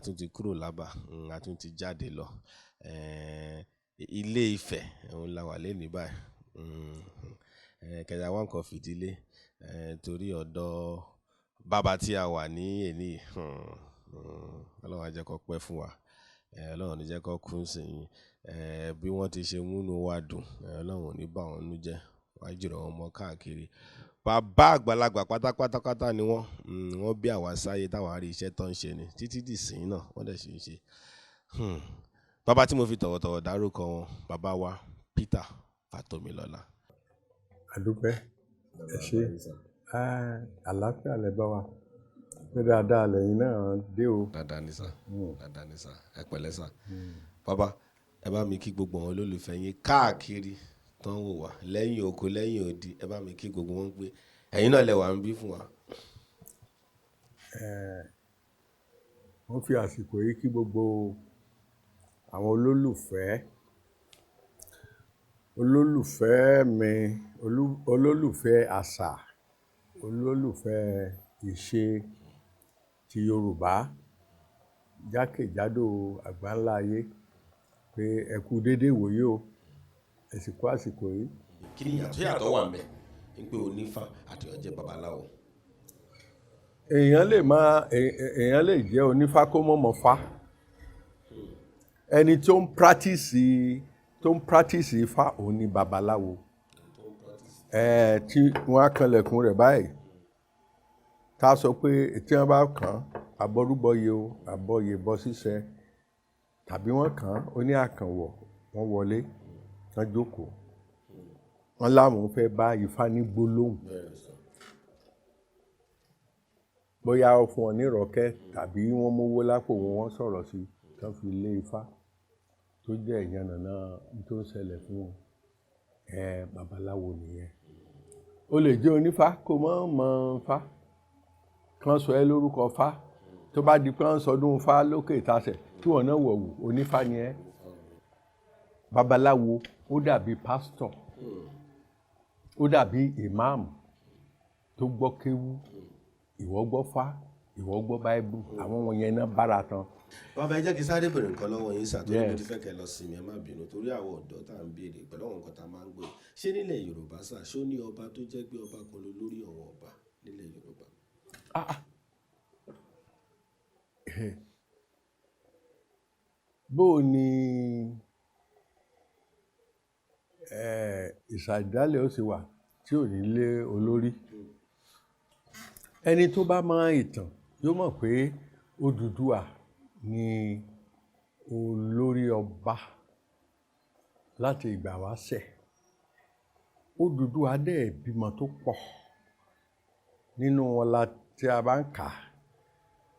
tún ti kúrò lábà, a tún ti jáde lọ. Ilé Ifẹ̀ òun la wà lénìí báyìí. Kẹ̀yà wá nǹkan fìdílé, torí ọ̀dọ̀ bàbá tí a wà ní èní yìí, Ọlọ́run á jẹ́ kó pẹ́ fún wa. Ọlọ́run ò ní jẹ́ kó kú nísìnyí. Bí wọ́n ti ṣe múnú wa dùn, Ọlọ́run ò ní bà wọ́n nú jẹ́. Wọ́n á jìrọ̀ wọn mọ́ káàkiri. Bàbá àgbàlagbà pátápátápátá ni wọ́n. Wọ́n bí àwa sáyé táwa rí iṣẹ́ tó ń ṣe ni títí di ìsìn náà wọ́n dẹ̀ sì ń ṣe. Bàbá tí mo fi tọ̀wọ̀tọ̀wọ̀ dárúkọ wọn, bàbá wa Peter Fátómilọ́lá. Àdúpẹ́, ẹ ṣé. Àlàáfíà lẹ bá wa. Pé dáadáa lẹ́yìn náà dé o. Dáadáa ni sà, dáadáa ni sà, ẹ pẹ̀lẹ́ sà. Bàbá, ẹ bá mi kí gbogbo àwọn olólùfẹ́ yín káàkiri tó ń wò wá lẹ́yìn oko, lẹ́yìn odi, ẹ bá mi kí gbogbo wọn pé ẹ̀yin náà lẹ wà ń bí fún wa. Wọ́n fi àsìkò yìí kí gbogbo àwọn olólùfẹ́, olólùfẹ́ mi, olólùfẹ́ àṣà, olólùfẹ́ ìṣe ti Yorùbá jákèjádò àgbáńlá ayé pé ẹ kú dédé ìwòyí o, ẹ sì kú àsìkò yìí. Kí ni ìyàtọ̀ yàtọ̀ wà ńbẹ̀ pé onífá àti ó jẹ́ babaláwo? Èèyàn lè máa, èèyàn lè jẹ́ onífá kó mọ̀ mọ̀ fá. Ẹni tó ń practice ifá òun ni babaláwo. Tí wọ́n á kanlẹ̀kùn rẹ̀ báyìí, tá sọ pé tí wọ́n bá kàn, àbọrúbọyè o, àbọyè bọ́ síṣẹ, tàbí wọ́n kàn ó ní àkànwọ̀, wọ́n wọlé, wọ́n jókòó. Wọ́n láwọn fẹ́ bá ifá ní gbólóhùn. Bóyá ó fún wọn ní ìrọ́kẹ́ tàbí wọ́n mówó lápò wọn, wọ́n sọ̀rọ̀ sí i, kí wọ́n fi lé ifá tó jẹ́ ìyànnàná tó ń ṣẹlẹ̀ fún wọn. Babaláwo nìyẹn. O lè jẹ́ onífá kó má mọ̀ fá. Kí wọ́n sọ ẹ́ lórúkọ fá. Tó bá di pé wọ́n ń sọdún fá lókè ìtasẹ̀ tí wọ́n náà wọ̀wù, onífá ni ẹ́. Babaláwo ó dàbí pásítọ̀, ó dàbí ìmáàmù tó gbọ́ kéwú, ìwọ gbọ́ fá, ìwọ gbọ́ báíbù, àwọn wọ̀nyẹn náà bára tán. Bàbá, ẹ jẹ́ kí sáré bèrè nǹkan lọ́wọ́ yín sà, torí mo ti fẹ́ kẹ́ lọ sinmi, ẹ má bínú torí àwọn ọ̀dọ́ tá à ń béèrè pẹ̀lú àwọn nǹkan tá a máa ń gbé. Ṣé nílẹ̀ Yorùbá sà, ṣó ní ọba tó jẹ́ pé ọba kan ló lórí àwọn ọba nílẹ̀ Yorùbá? Ah, ah. Bó ni ìṣàdálẹ̀ ó sì wà tí ò ní lé olórí. Ẹni tó bá mọ ìtàn yóò mọ̀ pé Odùduwà ni olórí ọba láti ìgbà wáṣẹ̀. Odùduwà dẹ̀ bímọ tó pọ̀. Nínú wọn la tí a bá ń kà,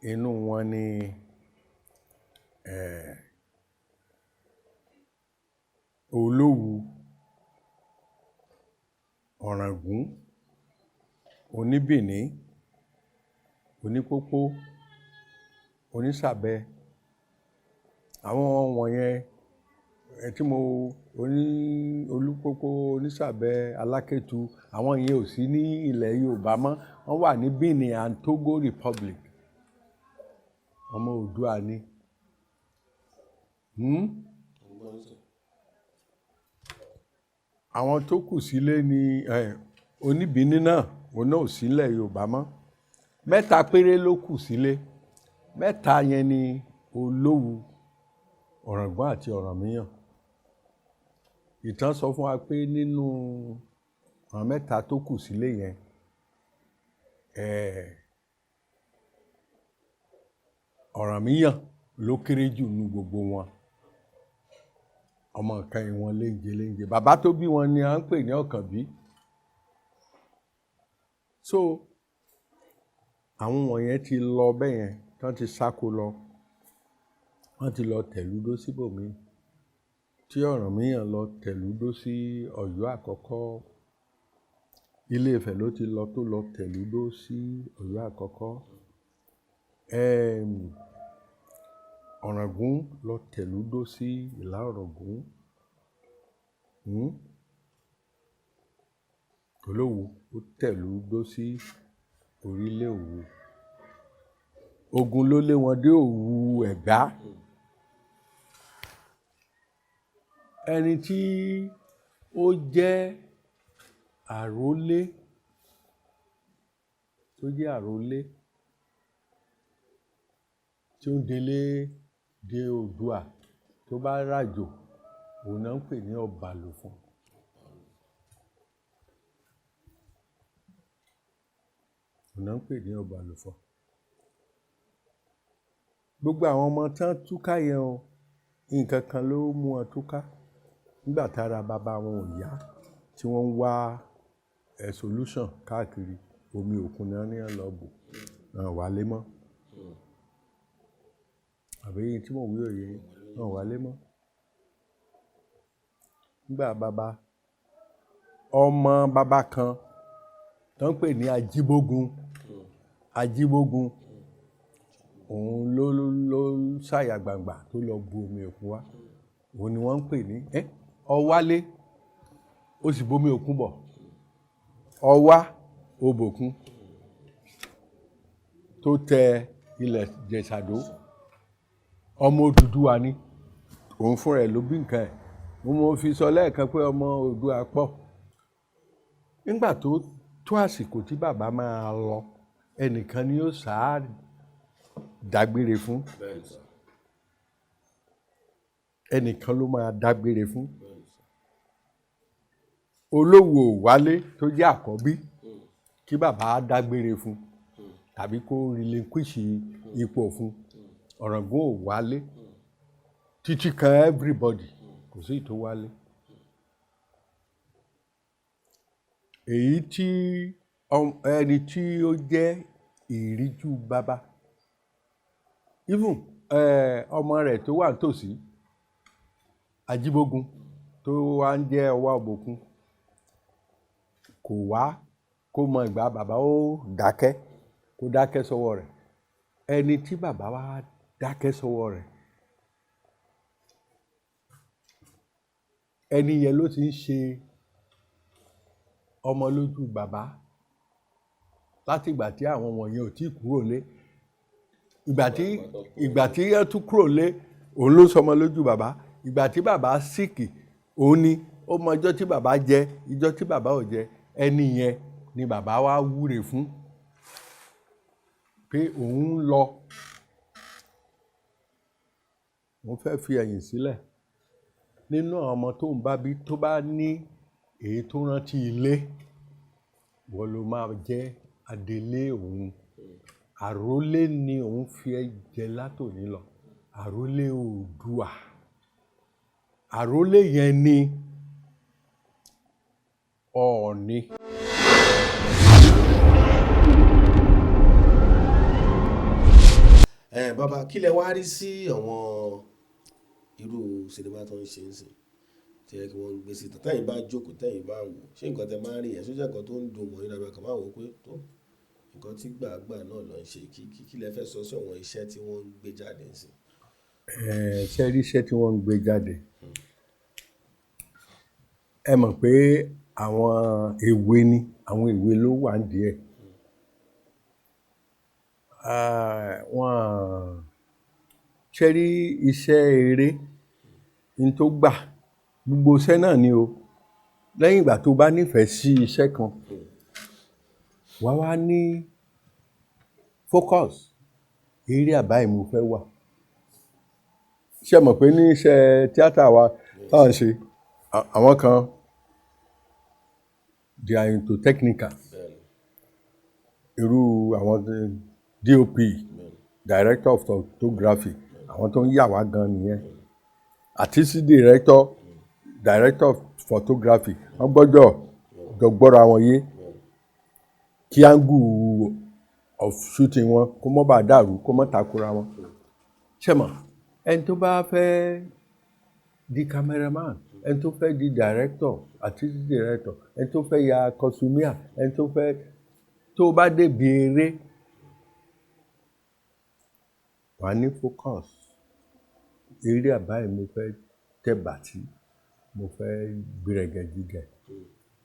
inú wọn ni Olówu, Ọ̀ràngún, Oníbìní, Onípópó, Onísàbẹ. Àwọn wọ̀nyẹn tí mo oní Olúpópó, Onísàbẹ, Alákétu, àwọn yẹn ò sí ní ilẹ̀ Yorùbá mọ́. Wọ́n wà ní Benin and Togo Republic. Ọmọ Oòduà ni. Hmm? Àwọn tó kù sílé ni Oníbìní náà, òun náà ò sí nílẹ̀ Yorùbá mọ́. Mẹ́ta péré ló kù sílé. Mẹ́ta yẹn ni Olówu, Ọ̀ràngún àti Ọ̀rànmíyàn. Ìtàn sọ fún wa pé nínú àwọn mẹ́ta tó kù sílé yẹn, Ọ̀rànmíyàn ló kéré jù nínú gbogbo wọn. Ọmọ kan ìwọ̀n léńjẹ léńjẹ. Bàbá tó bí wọn ni à ń pè ní Ọ̀kànbí. So àwọn wọ̀nyẹn ti lọ bẹ́yẹn, tán ti sáko lọ. Wọ́n ti lọ tẹ̀lúdó síbòmíì. Tí Ọ̀rànmíyàn lọ tẹ̀lúdó sí Ọ̀yọ́ àkọ́kọ́. Ilé Ifẹ̀ ló ti lọ tó lọ tẹ̀lúdó sí Ọ̀yọ́ àkọ́kọ́. Ọ̀ràngún lọ tẹ̀lúdó sí Ìlá Ọ̀ràngún. Olówu ó tẹ̀lúdó sí orílẹ̀ Òwu. Ogun ló lé wọn dé Òwu Ẹ̀gbá. Ẹni tí ó jẹ́ àrólé, tó jẹ́ àrólé tí ó ń delé dé Oòduà tó bá ràjò, òun náà ń pè ní Ọbalùfọ̀n. Òun náà ń pè ní Ọbalùfọ̀n. Gbogbo àwọn ọmọ tán túká yẹn o, nǹkan kan ló mú wọn túká. Nígbà tára bàbá wọn ò yá, tí wọ́n ń wá solution káàkiri, omi òkun náà ní wọ́n lọ bù, wọn wálé mọ́. Àbí èyí tí mò ń wí ò yé yín? Wọn wálé mọ́. Nígbà bàbá, ọmọ bàbá kan tó ń pè ní Ajíbógun, Ajíbógun, òun ló ṣàyà gbangba tó lọ bu omi òkun wá. Òun ni wọ́n ń pè ní, Ọwálé, ó sì bomi òkun bọ̀. Ọwá, obòkun tó tẹ ilẹ̀ Ìjẹ̀ṣàdó. Ọmọ Odùduwà ni. Òun fúnra ẹ̀ ló bí nǹkan ẹ̀. Mo fi sọ lẹ́ẹ̀kan pé ọmọ Oòduà pọ̀. Nígbà tó tó àsìkò tí bàbá máa lọ, ẹnìkan ni ó sá dágbére fún. Ẹnìkan ló máa dágbére fún. Olówù Wálé tó jẹ́ àkọ́bí kí bàbá dágbére fún tàbí kó relinquish ipò fún. Ọ̀ràngún ò wálé. Títí kan everybody, kò sí tó wálé. Èyí tí ẹni tí ó jẹ́ ìríjú bàbá, even ọmọ rẹ̀ tó wà nítòsí, Ajíbógun tó wá ń jẹ́ Ọwá Òbòkun, kò wá kó mọ ìgbà bàbá ó dákẹ́, kó dákẹ́ sọ́wọ́ rẹ̀. Ẹni tí bàbá wá dákẹ́ sọ́wọ́ rẹ̀, ẹni yẹn ló ti ń ṣe ọmọ lójú bàbá láti ìgbà tí àwọn wọ̀nyẹn ò tí kúrò lé. Ìgbà tí ẹ tún kúrò lé, òun ló sọmọ lójú bàbá. Ìgbà tí bàbá síkì, òun ni ó mọ ọjọ́ tí bàbá jẹ, ìjọ́ tí bàbá ò jẹ. Ẹni yẹn ni bàbá wá wúre fún pé òun ń lọ, òun fẹ́ fi ẹ̀yìn sílẹ̀. Nínú àwọn ọmọ tó ń bá bí, tó bá ní èyí tó rántí ilé, wọ́n ló máa jẹ́ adelé òun. Àrólé ni òun fi ẹ jẹ látòní lọ. Àrólé Oòduà. Àrólé yẹn ni Ọọ̀ni. Bàbá, kí lẹ wá rí sí àwọn irú sinimá tó ń ṣe ń sìn tí ẹ kí wọ́n ń gbé síta? Tẹ́yìn bá jókòó, tẹ́yìn bá ń wò, ṣé nǹkan tẹ máa ń rí yẹn, ṣó jẹ́ nǹkan tó ń dùn mọ́ yín lábẹ́ kan máa wò pé tó nǹkan tí gbàgbà náà lọ ń ṣe, kí lẹ fẹ́ sọ sí àwọn iṣẹ́ tí wọ́n ń gbé jáde ń sìn? Ṣé rí iṣẹ́ tí wọ́n ń gbé jáde? Ẹ mọ̀ pé àwọn èwe ni, àwọn èwe ló wà nídìí ẹ̀. Wọ́n ṣé rí iṣẹ́ eré ní tó gbà, gbogbo iṣẹ́ náà ni o. Lẹ́yìn ìgbà tó bá nífẹ̀ẹ́ sí iṣẹ́ kan, wà wá ní focus. Eré àbáyé mo fẹ́ wà. Ṣé ẹ mọ̀ pé ní iṣẹ́ tíátà wa tá à ń ṣe, àwọn kan they are into technical. Irú àwọn DOP, director of photography, àwọn tó ń yà wá gan nìyẹn. Artistic director, director of photography, wọ́n gbọ́dọ̀ jọ gbọ́ra wọn yé kí angle of shooting wọn kó má bàa dàrú, kó má takora wọn. Ṣé mọ̀, ẹni tó bá fẹ́ di cameraman, ẹni tó fẹ́ di director, artistic director, ẹni tó fẹ́ ya costumier, ẹni tó fẹ́, tó bá débi eré, wà ní focus. Eré àbáyé mo fẹ́ tẹ̀ bàtí, mo fẹ́ gbẹrẹgẹjigẹ.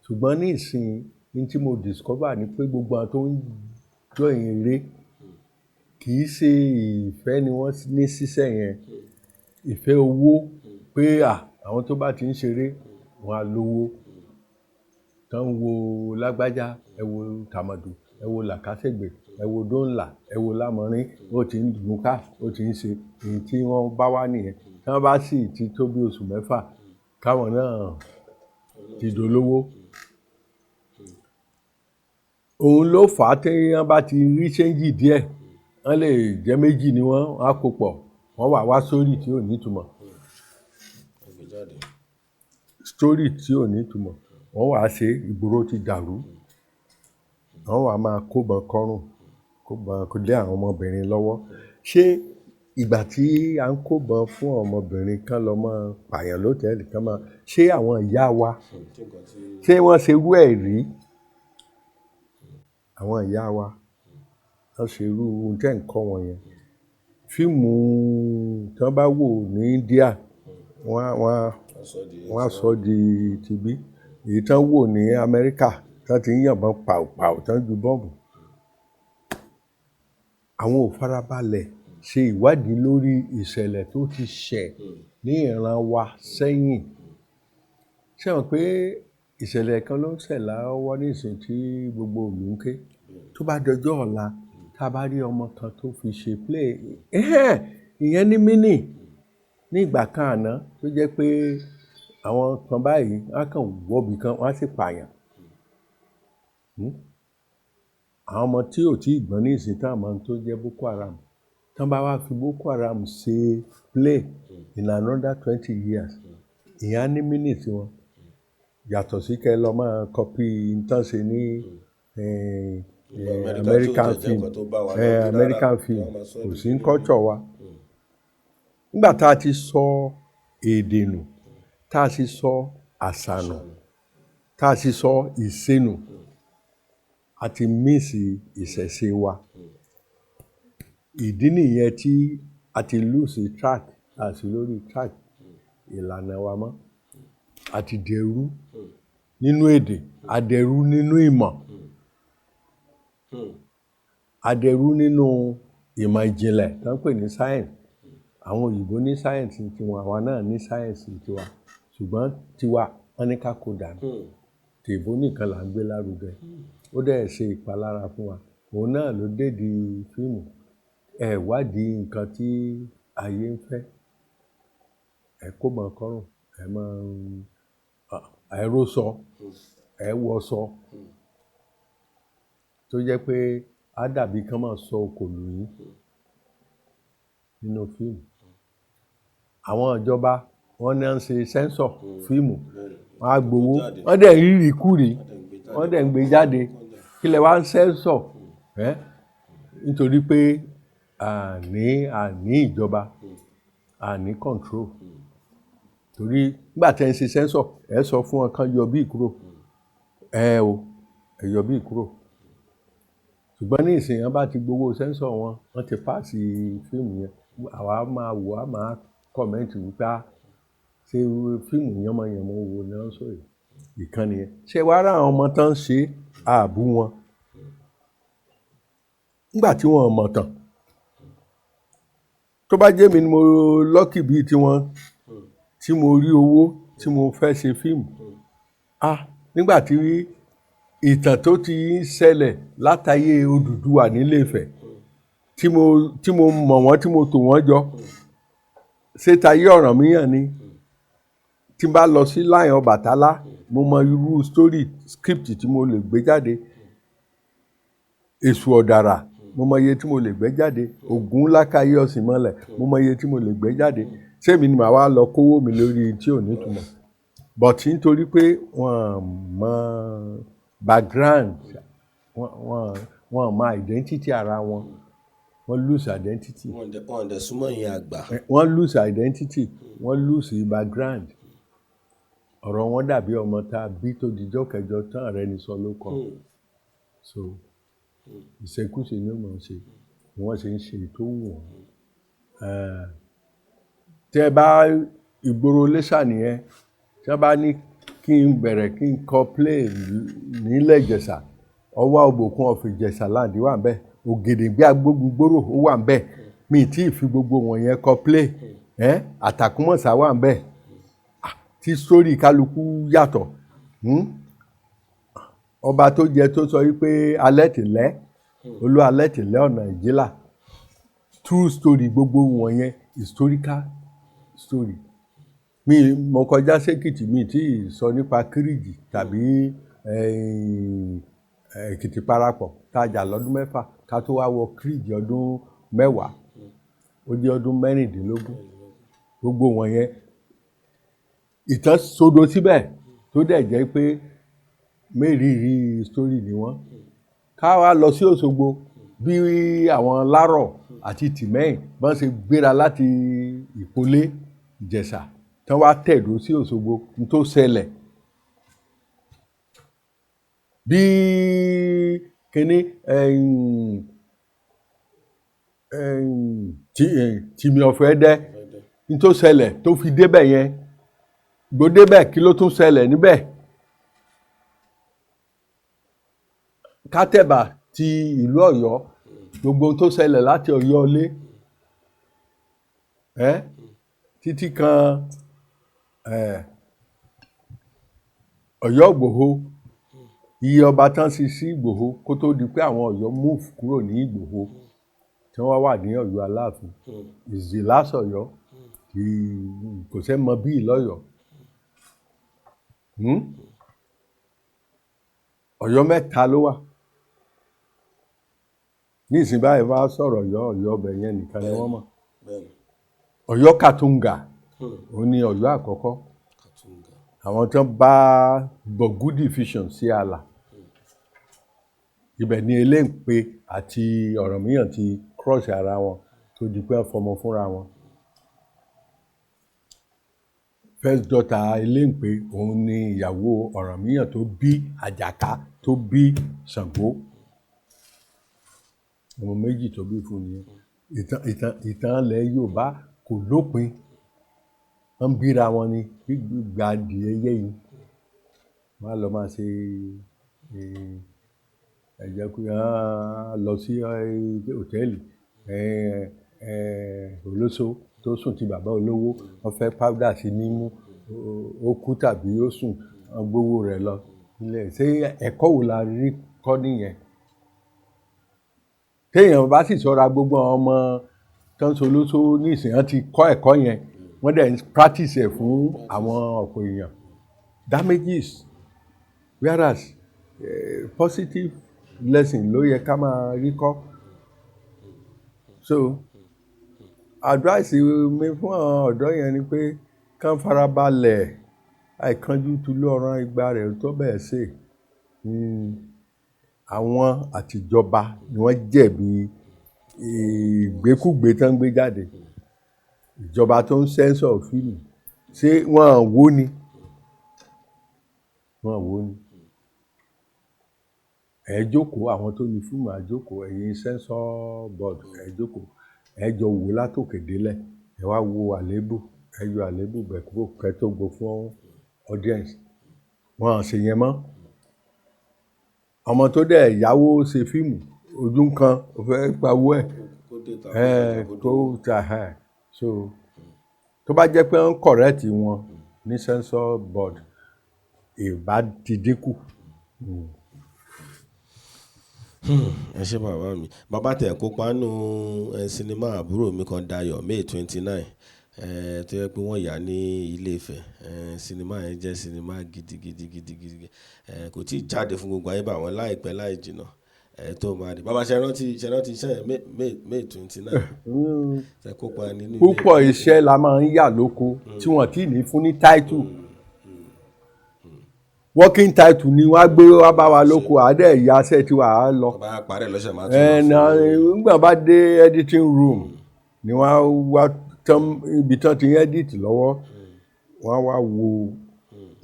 Ṣùgbọ́n ní ìsìn, ní tí mo discover ni pé gbogbo àwọn tó ń join eré, Kì í ṣe ìfẹ́ ni wọ́n ní ṣiṣẹ́ yẹn, ìfẹ́ owó pé à, àwọn tó bá ti ń ṣeré wọn á lówó. Tán ń wo lágbájá, ẹ wo tàmọ̀dù, ẹ wo làkàṣègbè, ẹ wo dóńlà, ẹ wo lámọrín, ó ti ń gun ká, ó ti ń ṣe èyí tí wọ́n bá wá nìyẹn. Tí wọ́n bá sì ti tó bí oṣù 6 káwọn náà ti dolówó. Òun ló fà á tí wọ́n bá ti rí change díẹ̀, wọ́n lè jẹ́ méjì ni wọ́n á kó pọ̀, wọ́n wà wá story tí ò ní ìtumọ̀. Story tí ò ní ìtumọ̀, wọ́n wà ṣe ìgboro ti dàrú. Wọ́n wà máa kóbọn kọ́rùn, kóbọn lé àwọn ọmọbìnrin lọ́wọ́. Ṣé ìgbà tí à ń kóbọn fún ọmọbìnrin kan lọ mọ́ pààyàn lọ́tẹ̀ẹ̀lì kan máa, ṣé àwọn ìyá wa, ṣé wọ́n ṣe irú ẹ̀ rí? Àwọn ìyá wa, wọ́n ṣe irú ohun tí ẹ̀ ń kọ́ wọn yẹn. Fíìmù tí wọ́n bá wò ní India, wọ́n á sọ di tibí. Èyí tí wọ́n wò ní Amẹ́ríkà, tí wọ́n ti ń yìnbọn pàù pàù, tí wọ́n ju bọ́ǹbù. Àwọn ò farabalẹ̀ ṣe ìwádìí lórí ìṣẹ̀lẹ̀ tó ti ṣẹ̀ ní ìran wa sẹ́yìn. Ṣé ẹ mọ̀ pé ìṣẹ̀lẹ̀ kan ló ń ṣẹ̀ lọ́wọ́ nísìnyí tí gbogbo ìlú ń ké? Tó bá dọjọ́ ọ̀la, tí a bá rí ọmọ kan tó fi ṣe play, ìyẹn ní meaning ní ìgbà kan àná tó jẹ́ pé àwọn kan báyìí wọ́n á kàn wọ́bi kan, wọ́n á sì pààyàn. Àwọn ọmọ tí ò tíì gbọ́n nísìnyí tí wọ́n mọ̀ ohun tó jẹ́ Boko Haram, tí wọ́n bá wá fi Boko Haram ṣe play in another 20 years, ìyẹn á ní meaning sí wọn. Yàtọ̀ sí kí ẹ lọ máa copy ohun tí wọ́n ṣe ní American film, American film kò sí ní culture wa. Nígbà tí a ti sọ èdè nù, tí a ti sọ àṣà nù, tí a ti sọ ìṣe nù, a ti miss ìṣẹ̀ṣe wa. Ìdí nìyẹn tí a ti lose track, a sì lórí track ìlànà wa mọ́. A ti dẹrú nínú èdè, a dẹrú nínú ìmọ̀, a dẹrú nínú ìmọ̀ ìjìnlẹ̀ tí wọ́n ń pè ní science. Àwọn òyìnbó ní science tiwọn, àwa náà ní science tiwa. Ṣùgbọ́n tiwa, wọ́n ní ká kó dànù. Tèèbó nìkan là ń gbé lárugẹ. Ó dẹ̀ ṣe ìpalára fún wa. Òun náà ló dé di fíìmù. Ẹ wádìí nǹkan tí ayé ń fẹ́. Ẹ kóbọn kọ́rùn, ẹ máa ń, ẹ rósọ, ẹ wọṣọ. Tó jẹ́ pé á dàbí kí wọ́n máa sọ òkò lù yín nínú fíìmù. Àwọn ìjọba wọ́n ní wọ́n ń ṣe censor fíìmù, wọ́n á gbowó, wọ́n dẹ̀ ń rí ìríkúrìí, wọ́n dẹ̀ ń gbé jáde. Kí lẹ wá ń censor? Ẹ́ nítorí pé àní ìjọba, àní control. Torí nígbà tí ẹ ń ṣe censor, ẹ sọ fún wọn kí wọ́n yọ bí kúrò. Ẹ o, ẹ yọ bí kúrò. Ṣùgbọ́n ní ìsìn wọ́n bá ti gbowó censor wọn, wọ́n ti pass fíìmù yẹn. Àwa máa wò, a máa comment wípé a ṣé fíìmù yánmọyànmọ wo ni wọ́n ń sọ yìí. Ìkan nìyẹn. Ṣé wàá rí àwọn ọmọ tó ń ṣe, a bú wọn. Nígbà tí wọ́n ò mọ̀ tán. Tó bá jẹ́ èmi ni mo lucky bí i tiwọn, tí mo rí owó tí mo fẹ́ ṣe fíìmù. Ah! Nígbà tí ìtàn tó ti ń ṣẹlẹ̀ látayé Odùduwà nílé Ifẹ̀, tí mo mọ̀ wọ́n, tí mo tò wọ́n jọ. Ṣé tayé Ọ̀rànmíyàn ni? Tí n bá lọ sí line Ọbàtálá, mo mọ irú story script tí mo lè gbé jáde. Èṣù Ọ̀dàrà, mo mọ iye tí mo lè gbé jáde. Ògún Lákàyè Ọ̀sìnmọ́lẹ̀, mo mọ iye tí mo lè gbé jáde. Ṣé èmi ni màá wá lọ kówó mi lórí tí ò ní ìtumọ̀? But nítorí pé wọ́n mọ background, wọ́n mọ identity ara wọn, wọ́n lose identity. Wọ́n dẹ̀ súnmọ́ ìyẹn àgbà. Wọ́n lose identity, wọ́n lose background. Ọ̀rọ̀ wọn dàbí ọmọ tá bí tó di ọjọ́ kẹjọ tán rẹ́ni sọ ló kọ. So ìṣekúṣe ni ó máa ń ṣe, bí wọ́n ṣe ń ṣe tó wù wọ́n. Tí ẹ bá ìgboro Iléṣà nìyẹn, tí wọ́n bá ní kí n bẹ̀rẹ̀ kí n kọ play nílẹ̀ Ìjẹ̀ṣà, Ọwá Òbòkun of Ìjẹ̀ṣà land wà níbẹ̀. Ògèdèngbé Agbógungbóró ó wà ń bẹ̀. Mi ì tí ì fi gbogbo wọ̀nyẹn kọ play. Àtàkùnmọ̀sá wà ń bẹ̀. Tí story kálukú yàtọ̀. Ọba tó jẹ tó sọ wípé alẹ́ tìlẹ́, olú alẹ́ tìlẹ́ ọ̀nà ìjìlá. True story gbogbo wọ̀nyẹn, historical story. Mi mo kọjá sékìtì, mi tí ì sọ nípa Kírìjì tàbí Èkìtì parapọ̀ tá a jà lọ́dún 6 ká tó wá wọ Kírìjì ọdún 10, ó jẹ́ ọdún 16. Gbogbo wọ̀nyẹn ìtàn sodo síbẹ̀ tó dẹ̀ jẹ́ pé mérìírí story ni wọ́n. Ká wá lọ sí Òṣogbo, bí àwọn Lárọ̀ àti Tìmẹ́yìn bọ́n ṣe gbéra láti Ìpolé Ìjẹ̀ṣà tán wá tẹ̀dó sí Òṣogbo, n tó ṣẹlẹ̀. Bí kíní Tìmì ọ̀fẹ́ dẹ́, n tó ṣẹlẹ̀ tó fi débẹ̀ yẹn, gbó débẹ̀ kí ló tún ṣẹlẹ̀ níbẹ̀. Kátẹ̀bà ti ìlú Ọ̀yọ́, gbogbo ohun tó ṣẹlẹ̀ láti Ọ̀yọ́ ilé, títí kan Ọ̀yọ́ Ìgbòho, iye ọba tán sí sí Ìgbòho kó tó di pé àwọn Ọ̀yọ́ move kúrò ní Ìgbòho tí wọ́n wà ní Ọ̀yọ́ Aláàfin. Is the last Ọ̀yọ́, kò sẹ́ mọ bí ìlọ́yọ̀. Ọ̀yọ́ mẹ́ta ló wà. Ní ìsìn báyìí bá sọ̀rọ̀ Ọ̀yọ́, Ọ̀yọ́ ọbẹ̀ yẹn nìkan ni wọ́n mọ̀. Ọ̀yọ́ Kàtúngà, òun ni Ọ̀yọ́ àkọ́kọ́. Àwọn tó bá Bọ̀gú division sí àlà. Ibẹ̀ ni Eléǹpe àti Ọ̀rànmíyàn ti cross ara wọn tó di pé wọ́n fọmọ fúnra wọn. First daughter Eléǹpe òun ni ìyàwó Ọ̀rànmíyàn tó bí Àjàká tó bí Ṣàngó. Ọmọ méjì tó bí fún nìyẹn. Ìtàn ilẹ̀ Yorùbá kò lópin. Wọ́n ń bíra wọn ni gbígba adìẹ yẹ́yin. Wọ́n á lọ máa ṣe ẹ̀jẹ̀ kú, wọ́n á lọ sí hòtẹ́ẹ̀lì olóso tó sùn ti bàbá olówó, wọ́n fẹ́ powder sí nímú, ó kú tàbí ó sùn, wọ́n gbówó rẹ̀ lọ. Ṣé ẹ̀kọ́ wo la rí kọ́ nìyẹn? Téèyàn bá sì ṣọ́ra, gbogbo àwọn ọmọ tó ń ṣolóso ní ìsìn, wọ́n ti kọ́ ẹ̀kọ́ yẹn, wọ́n dẹ̀ ń practice ẹ̀ fún àwọn ọ̀pọ̀ èèyàn. Damages, whereas positive lesson ló yẹ ká máa rí kọ́. So advice mi fún àwọn ọ̀dọ́ yẹn ni pé kán farabalẹ̀, àìkánjú tulú ọ̀ràn igba rẹ̀ tó bẹ́ẹ̀ ṣe. Àwọn àtijọba ni wọ́n jẹ̀bi ìgbékúgbé tó ń gbé jáde. Ìjọba tó ń censor fíìmù, ṣé wọ́n wò ni? Wọ́n wò ni? Ẹ jókòó, àwọn tó ní fíìmù á jókòó, ẹ̀yin censor board ẹ jókòó, ẹ jọ wò látòkè délẹ̀, ẹ wá wo àléébù, ẹ yọ àléébù bẹ̀ kúrò kẹ́ tó gbó fún audience. Wọ́n ò ṣe yẹn mọ́. Ọmọ tó dẹ̀ yáwó ṣe fíìmù, ojú kan, ó fẹ́ gba owó ẹ̀. Kó ta ẹ̀. So tó bá jẹ́ pé wọ́n correct wọn ní censor board, ìbá ti dínkù. Ẹ ṣé bàbá mi. Bàbá tẹ̀ kópa nínú sinimá àbúrò mi kan Dayọ̀, May 29, tó jẹ́ pé wọ́n yà ní Ilé Ifẹ̀. Sinimá yẹn jẹ́ sinimá gidigidi gidigidi. Kò tí ì jáde fún gbogbo ayé bá wọn láìpẹ́ láì jìnnà. Tó máa rí. Bàbá ṣe rántí iṣẹ́ yẹn May 29. Ṣé kópa nínú ilé? Púpọ̀ iṣẹ́ la máa ń yà lóko tí wọ́n ti ní fún ní title. Working title ni wọ́n á gbé wá bá wa lóko, àá dẹ̀ ya iṣẹ́ tí wà á lọ. Bá a parẹ́ lọ́sẹ̀ máa tún lọ fún. Nígbà bá dé editing room ni wọ́n á wá tán, ibi tán ti ń edit lọ́wọ́, wọ́n á wá wo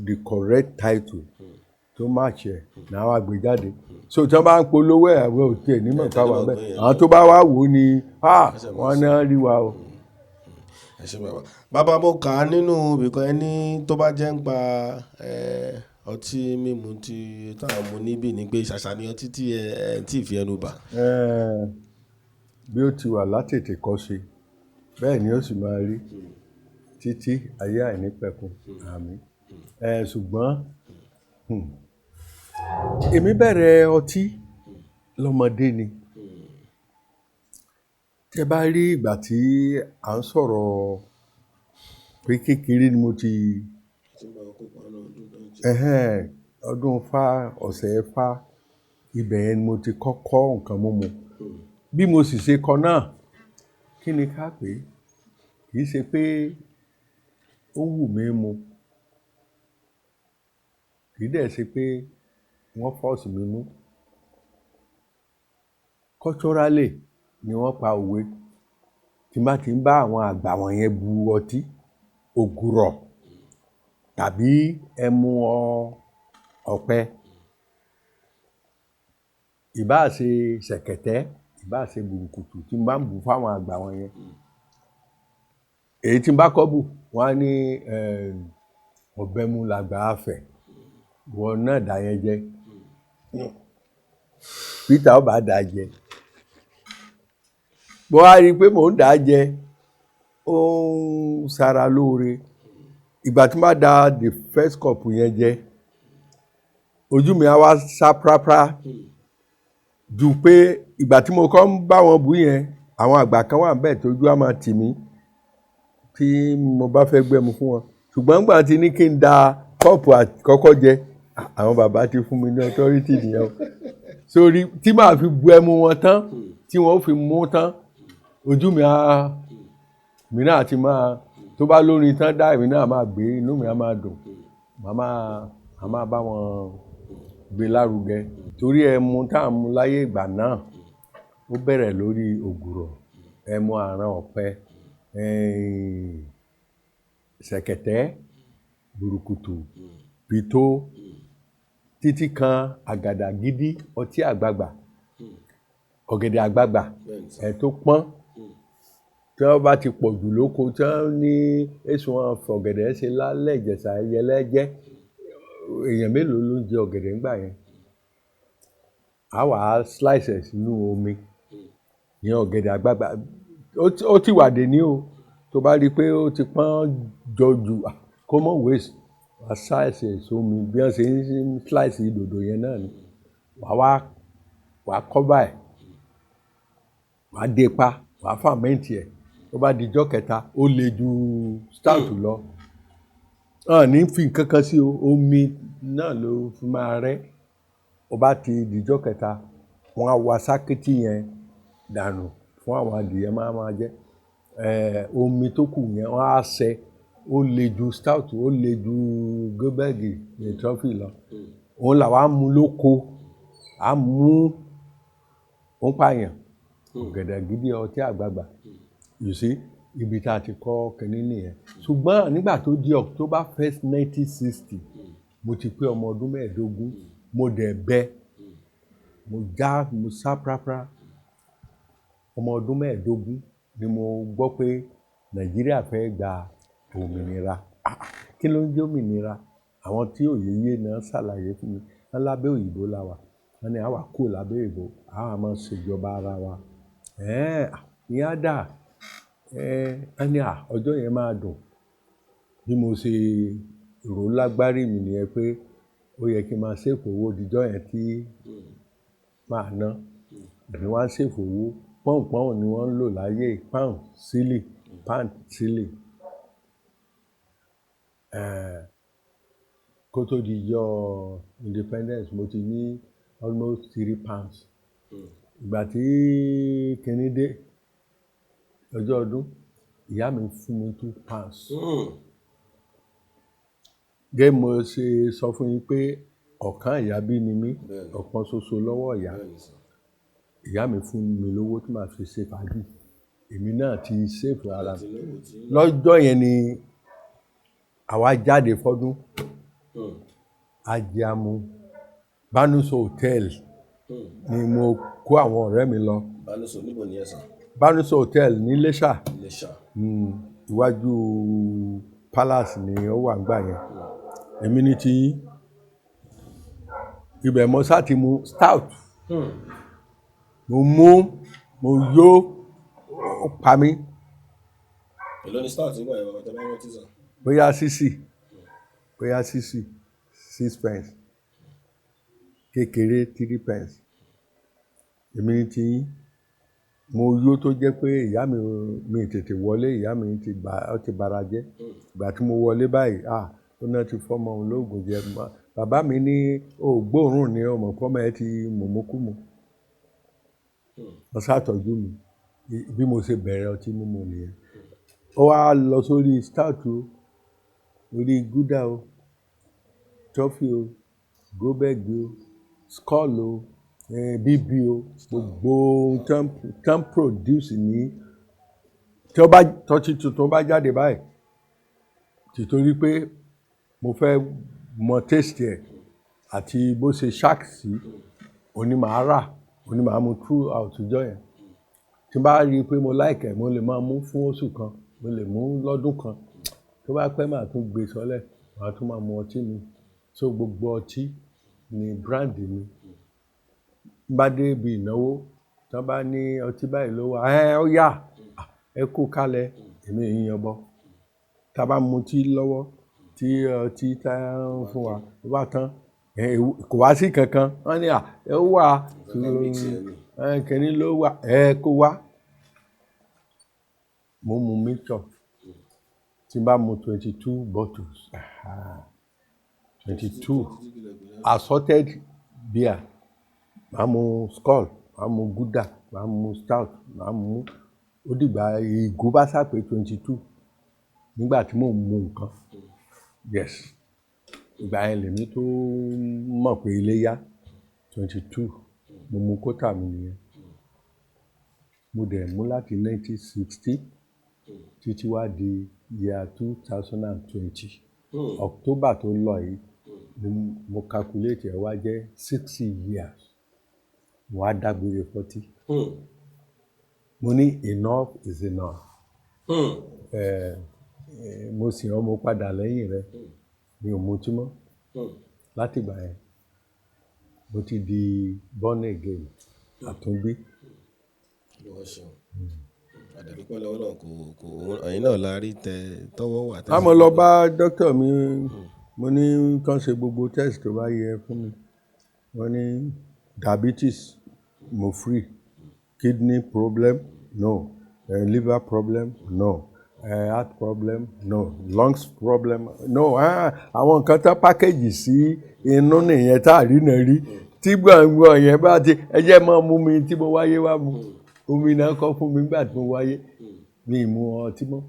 the correct title tó match ẹ̀ náà wá gbé jáde. So tí wọ́n bá ń polówó ẹ̀, àwọn ò tiẹ̀ ní mọ̀ ká wà bẹ́ẹ̀. Àwọn tó bá wá wò ó ni, wọ́n náà rí wa o. Ẹ ṣé bàbá. Bàbá, mo kà á nínú ibìkan ẹni tó bá jẹ́ ń pa Ọtí mímu tí táwọn mu níbí ni pé ṣàṣà ni ọtí tí ẹ tí ì fi ẹnu bà. Bí ó ti wà látètè kọ́ ṣe, bẹ́ẹ̀ ni ó sì máa rí títí ayé àìnípẹ̀kun. Àmín. Ṣùgbọ́n èmi bẹ̀rẹ̀ ọtí lọ́mọdé ni. Tẹ bá rí ìgbà tí à ń sọ̀rọ̀ pé kékeré ni mo ti ẹhẹ́n, ọdún Ifá, ọ̀sẹ̀ Ifá, ibẹ̀ yẹn ni mo ti kọ́kọ́ nǹkan mímu. Bí mo sì ṣe kọ́ náà, kí ni ká pè é? Kì í ṣe pé ó wù mí mu. Kì í dẹ̀ ṣe pé wọ́n force mi mú. Culturally ni wọ́n pa òwe. Tí n bá ti ń bá àwọn àgbà wọ̀nyẹn bu ọtí, ògùrọ̀ tàbí ẹmu ọ̀pẹ, ìbá ṣe ṣẹ̀kẹ̀tẹ̀, ìbá ṣe bùrùkùtù tí n bá ń bù fún àwọn àgbà wọ̀nyẹn. Èyí tí n bá kọ́ bù, wọ́n á ní ọ̀bẹ mu làgbà á fẹ̀, ìwọ náà dà yẹn jẹ. Peter ó bá dà jẹ. Mo wá rí i pé mò ń dà jẹ, ó ń sara lóore. Ìgbà tí n bá da the first cup yẹn jẹ, ojú mi á wá sá prápra ju pé ìgbà tí mo kọ́ ń bá wọn bù yẹn, àwọn àgbà kan wà níbẹ̀ tójú á máa tì mí tí mo bá fẹ́ gbẹ́mu fún wọn. Ṣùgbọ́n nígbà tí ní kí n da kọ́ọ̀pù àkọ́kọ́ jẹ, àwọn bàbá ti fún mi ní authority nìyẹn o. Sórí tí màá fi bu ẹmu wọn tán, tí wọ́n ó fi mú tán, ojú mi á, èmi náà ti máa, tó bá lórin tán dá, èmi náà máa gbé, inú mi á máa dùn. Màá máa bá wọn gbé lárugẹ. Torí ẹmu tá ń mu láyé ìgbà náà, ó bẹ̀rẹ̀ lórí ògùrọ̀, ẹmu àrán ọ̀pẹ, ṣẹ̀kẹ̀tẹ̀, bùrùkùtù, pìtó, títí kan àgàdàgídí, ọtí àgbagbà, ọ̀gẹ̀dẹ̀ àgbagbà, ẹ̀ tó pọ́n. Tí wọ́n bá ti pọ̀ jù lóko, tí wọ́n ní èso wọn fọ̀gẹ̀dẹ̀ ṣe lálẹ́ Ìjẹ̀ṣà ẹyẹlẹ́jẹ́. Èèyàn mélòó ló ń jẹ ọ̀gẹ̀dẹ̀ nígbà yẹn? A wà á slice ẹ̀ sínú omi. Ìyẹn ọ̀gẹ̀dẹ̀ àgbagbà. Ó ti wà dé ní o. Tó bá rí pé ó ti pọ́n jọ jù, kó mọ́ waste, wà á slice ẹ̀ sómi bí wọ́n ṣe ń slice dòdò yẹn náà ni. Wà wá, wà á cover ẹ̀, wà á dé pa, wà á ferment ẹ̀. Tó bá di ọjọ́ kẹta, ó le ju stout lọ. Wọ́n ò ní fi nǹkan kan sí o, omi náà ló fi máa rẹ́. Ó bá ti di ọjọ́ kẹta, wọ́n á wa sákítí yẹn dànù fún àwọn adìẹ máa máa jẹ. Omi tó kù yẹn wọ́n á ṣẹ, ó le ju stout, ó le ju Goldberg trophy lọ. Òun là wá mú lóko, a mú ó ń pààyàn. Ọ̀gẹ̀dẹ̀ gidi, ọtí àgbagbà. You see, ibi tí a ti kọ́ kíní nìyẹn. Ṣùgbọ́n nígbà tó di October 1st, 1960, mo ti pé ọmọ ọdún 15, mo dẹ̀ bẹ, mo já, mo sá prápra. Ọmọ ọdún 15 ni mo gbọ́ pé Nàìjíríà fẹ́ gba òmìnira. Ah, kí ló ń jẹ́ òmìnira? Àwọn tí òye yé náà ṣàlàyé fún mi. Wọ́n lábẹ́ òyìnbó la wà. Wọ́n ní àwa kúrò lábẹ́ òyìnbó, àwa máa ṣèjọba ara wa. Ẹ́n, ìyẹn á dà. Ẹ́, wọ́n ní à, ọjọ́ yẹn máa dùn. Bí mo ṣe rò lágbárí mi nìyẹn pé ó yẹ kí n máa save owó di ọjọ́ yẹn tí màá ná. Èmi wá ń save owó. Pọ́ùn pọ́ùn ni wọ́n ń lò láyé, pound sílì, pound sílì. Kó tó di ọjọ́ independence, mo ti ní almost £3. Ìgbà tí kíní dé, ọjọ́ ọdún, ìyá mi fún mi £2. Gẹ́gẹ́ mo ṣe sọ fún yín pé ọ̀kan ìyá bí ni mí, ọ̀kan ṣoṣo lọ́wọ́ ìyá. Ìyá mi fún mi lówó tí màá fi ṣe fàájì. Èmi náà ti save ara mi. Lọ́jọ́ yẹn ni àwa jáde fọ́dún. A jẹ amu. Banuso Hotel ni mo kó àwọn ọ̀rẹ́ mi lọ. Banuso níbo ni ẹ sà? Banuso Hotel ní Iléṣà. Iléṣà. Iwájú Palace ni ó wà nígbà yẹn. Èmi ní ti yín. Ibẹ̀ mo sá ti mu stout. Mo mú, mo yó, ó pa mí. Èló ni stout nígbà yẹn, bàbá, tẹ́ bá rántí sàn? Bóyá sísì, 6 pence, kékeré 3 pence. Èmi ní ti yín, mo yó tó jẹ́ pé ìyá mi, mi tètè wọlé, ìyá mi ti bà, ó ti bara jẹ́. Ìgbà tí mo wọlé báyìí, ah, ó náà ti fọ́mọ òun lóògùn jẹ. Bàbá mi ní ó gbóòórùn ni, ó mọ̀ pọ́mọ ẹ ti mùmúkúmu. Wọ́n ṣàtọ́jú mi. Bí mo ṣe bẹ̀rẹ̀ ọtí mímu nìyẹn. Ó wá lọ sórí stout o, orí Gulder o, Trophy o, Goldberg o, Skol o, BB o, gbogbo ohun tán produce ní tí ó bá tọ́tí tuntun bá jáde báyìí, tìtorí pé mo fẹ́ mọ taste ẹ̀ àti bó ṣe sharp sí, òní màá rà, òní màá mu throughout ọjọ́ yẹn. Tí n bá rí i pé mo like ẹ̀, mo lè máa mú fún oṣù kan, mo lè mú lọ́dún kan. Tó bá pẹ́, màá tún gbé sọ́lẹ̀, màá tún máa mu ọtí mi. So gbogbo ọtí ni brand mi. N bá dé ibi ìnáwó, tí wọ́n bá ní ọtí báyìí ló wà, ẹ ó yá, ẹ kó kalẹ̀, èmi ò yan bọ. Tí a bá mu ọtí lọ́wọ́, tí ọtí tá ń fún wa, tó bá tán, kò wá sí kankan. Wọ́n ní à, ẹ wà, kìnní ló wà, ẹ kó wá. Mo mu mixture. Tí n bá mu 22 bottles, 22 assorted beer, màá mu Skol, màá mu Gulder, màá mu stout, màá mu, ó dìgbà ìgò bá sá pé 22 nígbà tí mò ń mu nǹkan. Yes. Ìgbà yẹn lèmi tó mọ̀ pé ilé yá. 22 mo mu quota mi nìyẹn. Mo dẹ̀ mú láti 1960 títí wá di year 2020. October tó lọ yìí ni mo calculate ẹ̀ wá jẹ́ 60 years. Mo wá dágbére fọ́tí. Mo ní enough is enough. Mo sì rán mo padà lẹ́yìn rẹ̀. Mi ò mutí mọ́. Láti ìgbà yẹn, mo ti di born again, àtúnbí. Olúwa ṣeun. A dẹ̀ dúpẹ́ lọ́wọ́ náà kò ẹ̀yin náà la rí tẹ tọ́wọ́ wà. A mo lọ bá doctor mi, mo ní kán ṣe gbogbo test tó bá yẹ fún mi. Wọ́n ní diabetes, mo free. Kidney problem, no. Liver problem, no. Heart problem, no. Lungs problem, no. Ah, àwọn nǹkan tó package sí inú nìyẹn tá a rí náà rí. Tí gbọ̀ngbọ̀n yẹn bá ti, ẹ jẹ́ máa mú mi tí mo wáyé wá mu. Omi náà kọ́ fún mi nígbà tí mo wáyé. Mi ì mu ọtí mọ́.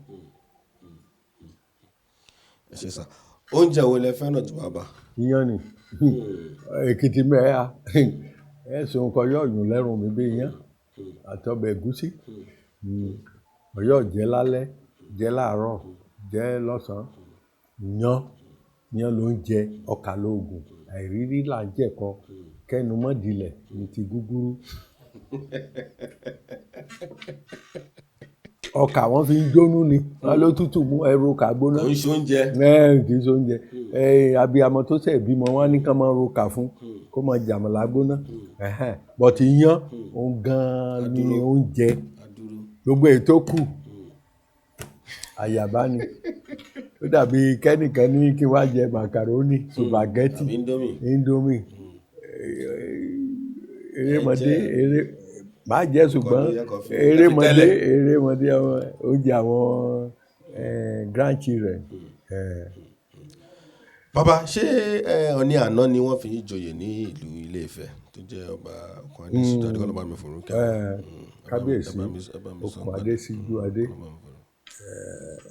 Ẹ ṣé sir. Oúnjẹ wo lẹ fẹ́ràn jù, bàbá? Iyán ni. Èkìtì mẹ́à. Ẹ̀sùn nǹkan yóò yùn lẹ́rù mi bí iyán àti ọbẹ̀ ẹ̀gúsí. Ọ̀yọ́ jẹ lálẹ́, jẹ láàárọ̀, jẹ lọ́sàn-án. Iyán, iyán ló ń jẹ, ọkà lóògùn. Àìrírí là ń jẹ̀kọ. Kẹ́nu mọ́ dilẹ̀ ní ti gúgúrú. Ọkà wọ́n fi ń jónú ni. Wọ́n ló tútù mú ẹrù ọkà gbóná. Kò ń ṣe oúnjẹ. Ẹ kì í ṣe oúnjẹ. Abiyamọ tó ṣẹ̀ bímọ, wọ́n ní kí wọ́n máa ro ọkà fún, kó máa jàmàlà gbóná. But iyán, òun gan-an ni oúnjẹ. Gbogbo èyí tó kù, àyàbá ni. Ó dàbí kẹ́nìkan ní kí wá jẹ màkàrónì, sùpàgẹ́tì, Tàbí indomie. Indomie. Erémọdé, eré, màá jẹ ṣùgbọ́n erémọdé, erémọdé oúnjẹ àwọn grandchildren. Bàbá, ṣé Ọọ̀ni àná ni wọ́n fi ń joyè ní ìlú Ilé-Ifẹ̀ tó jẹ́ ọba Okun Adésíjú Adé, kọ́lọ́run bá mi fọ̀run kẹ́ wọn. Kábíyèsí Okun Adésíjú Adé,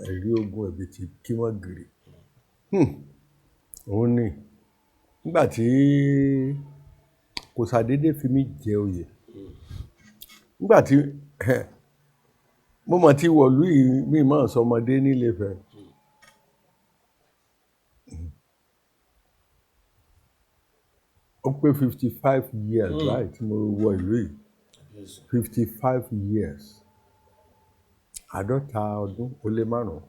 ẹ̀rí ogun ẹ̀bìtì kí wọ́n gìrì. Òun ni. Nígbà tí kò ṣàdédé fi mí jẹ oyè. Nígbà tí mo mọ̀ tí wọ̀lú yìí, mi mọ̀ sọmọdé ní Ilé-Ifẹ̀. Ó pé 55 years báyìí tí mo wọ ìlú yìí. 55 years. 55.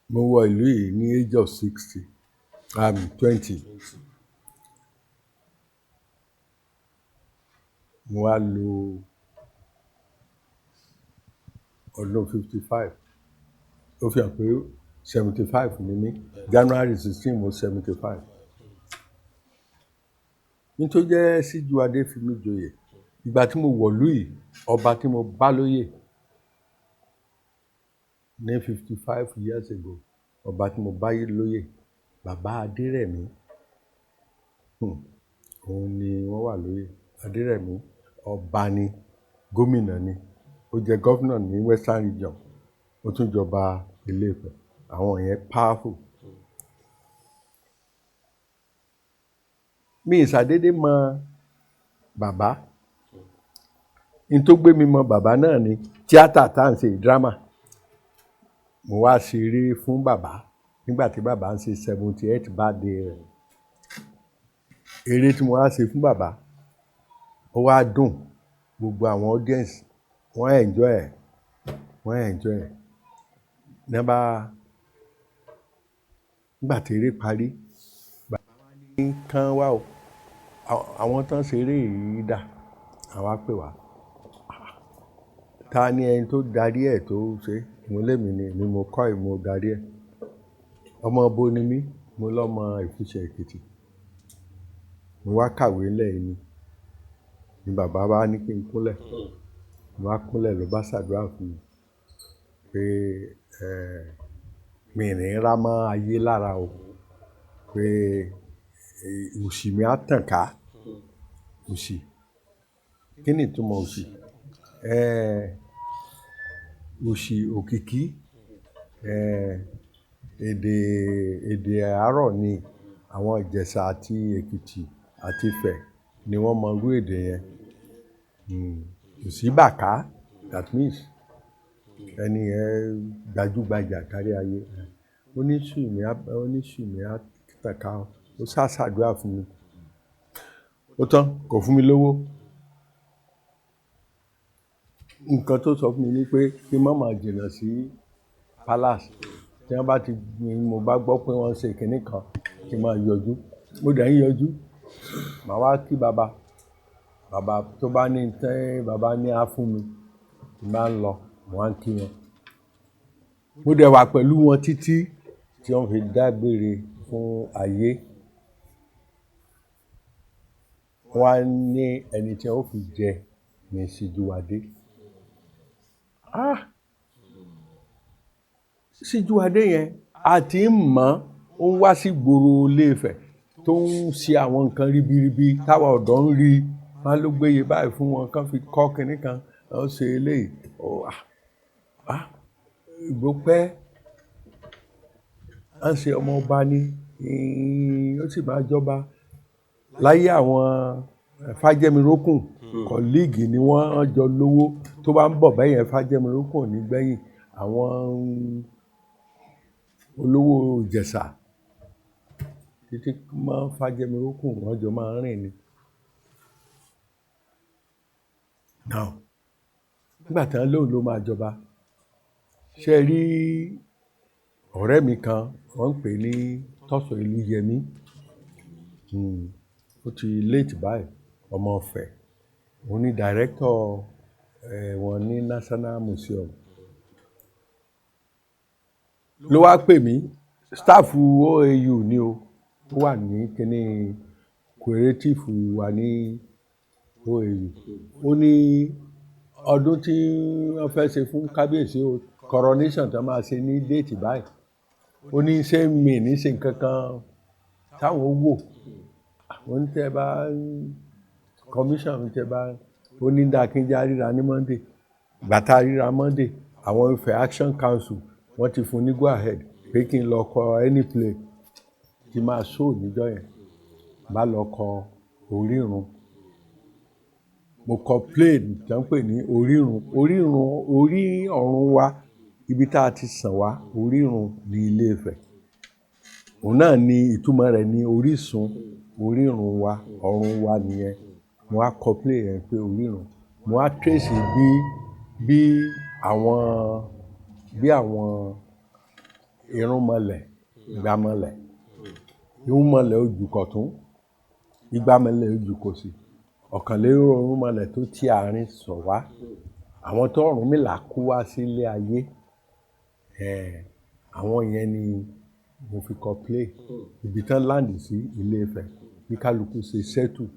Mo wọ ìlú yìí ní age of 60, 20. Mo wá lo ọdún 55. Ó fi hàn pé 75 ni mí. January 16 mo 75. Nítorí jẹ́ Síjúwadé fi mí joyè. Ìgbà tí mo wọ̀lú yìí, ọba tí mo bá lóyè ní 55 years ago, ọba tí mo bá lóyè, bàbá Adérẹ̀mí, òun ni wọ́n wà lóyè. Adérẹ̀mí ọba ni, gómìnà ni, ó jẹ governor ní Western Region, ó tún jọba Ilé-Ifẹ̀. Àwọn yẹn powerful. Mi ì ṣàdédé mọ bàbá. N tó gbé mi mọ bàbá náà ni tíátà tá à ń ṣe, drama. Mo wá ṣeré fún bàbá nígbà tí bàbá ń ṣe 78th birthday rẹ̀. Eré tí mo wá ṣe fún bàbá, ó wá dùn. Gbogbo àwọn audience wọ́n enjoy ẹ̀, wọ́n enjoy ẹ̀. Ní bá, nígbà tí eré parí, bàbá wá ní kán wá o. Àwọn tó ń ṣe eré yìí dà, àwọn á pè wá. Ta ni ẹni tó darí ẹ̀ tó ṣe? Mo lémi ni, èmi mo kọ́ ẹ̀, mo darí ẹ̀. Ọmọ ibo ni mí, mo lọ́mọ Ìfisẹ̀ Èkìtì. Mo wá kàwé ńlẹ̀ yìí ni. Ni bàbá bá ní kí n kúnlẹ̀. Mo wá kúnlẹ̀, ló bá ṣàdúrà fún mi pé, mi ò ní rá mọ́ ayé lára o. Pé òṣì mi á tàn ká. Òṣì. Kí ni ìtumọ̀ òṣì? Òṣì òkìkí. Èdè, èdè àárọ̀ ni àwọn Ìjẹ̀ṣà àti Èkìtì àti Ifẹ̀ ni wọ́n mọ irú èdè yẹn. Òṣì bàká, that means ẹni yẹn gbajúgbajà kárí ayé. Ó ní òṣì mi á, ó ní òṣì mi á tàn ká. Ó sá ṣàdúrà fún mi. Ó tán, kò fún mi lówó. Nǹkan tó sọ fún mi ni pé kí n má máa jìnnà sí palace. Tí wọ́n bá ti, mo bá gbọ́ pé wọ́n ń ṣe kìnì kan, kí n máa yọjú. Mo dẹ̀ ń yọjú. Màá wá kí bàbá. Bàbá tó bá ní tẹ́, bàbá ní á fún mi. Tí n bá ń lọ, mo máa ń kí wọn. Mo dẹ̀ wà pẹ̀lú wọn títí tí wọ́n fi dágbére fún ayé. Wọ́n wá ní ẹni tí wọ́n ó fi jẹ ní Síjúwadé. Ah! Síjúwadé yẹn, a ti ń mọ̀, ó ń wá sí ìgboro Ilé-Ifẹ̀ tó ń ṣe àwọn nǹkan ribiribi táwa ọ̀dọ́ ń rí. Wọ́n ló gbéye báyìí fún wọn kí wọ́n fi kọ́ kìnì kan, ó ṣe eléyìí. Ó, ah! Ah! Ìgbó pẹ́. Wọ́n ṣe ọmọ ọba ni, ó sì máa jọba. Láyé àwọn Fájẹ́mirókùn, colleague ni wọ́n jọ lówó. Tó bá ń bọ̀ bẹ́yẹn, Fájẹ́mirókùn ò ní gbẹ̀yìn. Àwọn olówó Ìjẹ̀ṣà títí mọ́ Fájẹ́mirókùn wọ́n jọ máa ń rìn ni. Now, nígbà tí wọ́n lóun ló máa jọba, ṣé ẹ rí ọ̀rẹ́ mi kan wọ́n ń pè ní Tọ́sọ̀ Olúyẹmí. Ó ti late báyìí, ọmọ Ifẹ̀. Òun ni director, wọn ní National Museum. Ló wá pè mí, staff OAU ni o. Ó wà ní kíní creative wa ní OAU. Ó ní ọdún tí wọ́n fẹ́ ṣe fún kábíyèsí o, coronation tí wọ́n máa ṣe ní date báyìí. Ó ní ṣé mi ní ṣe nǹkan kan táwọn ó wò. Mo ní tẹ́ bá commission mi tẹ́ bá, ó ní dá kí n já ríra ní Monday. Ìgbà tá a ríra Monday, àwọn Ifẹ̀ Action Council wọ́n ti fún ní go ahead pé kí n lọ kọ any play tí máa show níjọ́ yẹn. Bá lọ kọ Orírun. Mo kọ play tí wọ́n ń pè ní Orírun. Orírun, orí ọ̀run wa, ibi tá a ti sàn wá, Orírun ní Ilé Ifẹ̀. Òun náà ni ìtumọ̀ rẹ̀ ní orísun, orírun wa, ọ̀run wa nìyẹn. Mo wá kọ play yẹn pé Orírun. Mo wá trace bí àwọn, bí àwọn irúnmọlẹ̀, ìgbàmọlẹ̀, irúnmọlẹ̀ ojú kọ̀tún, ìgbàmọlẹ̀ ojú kòsì. Ọ̀kànlérúgba irúnmọlẹ̀ tó ti àárín sọ̀ wá, àwọn tó Ọ̀rúnmìlà kó wá sílé ayé. Àwọn yẹn ni mo fi kọ play. Ibi tán land sí Ilé Ifẹ̀, bí kálukú ṣe settle.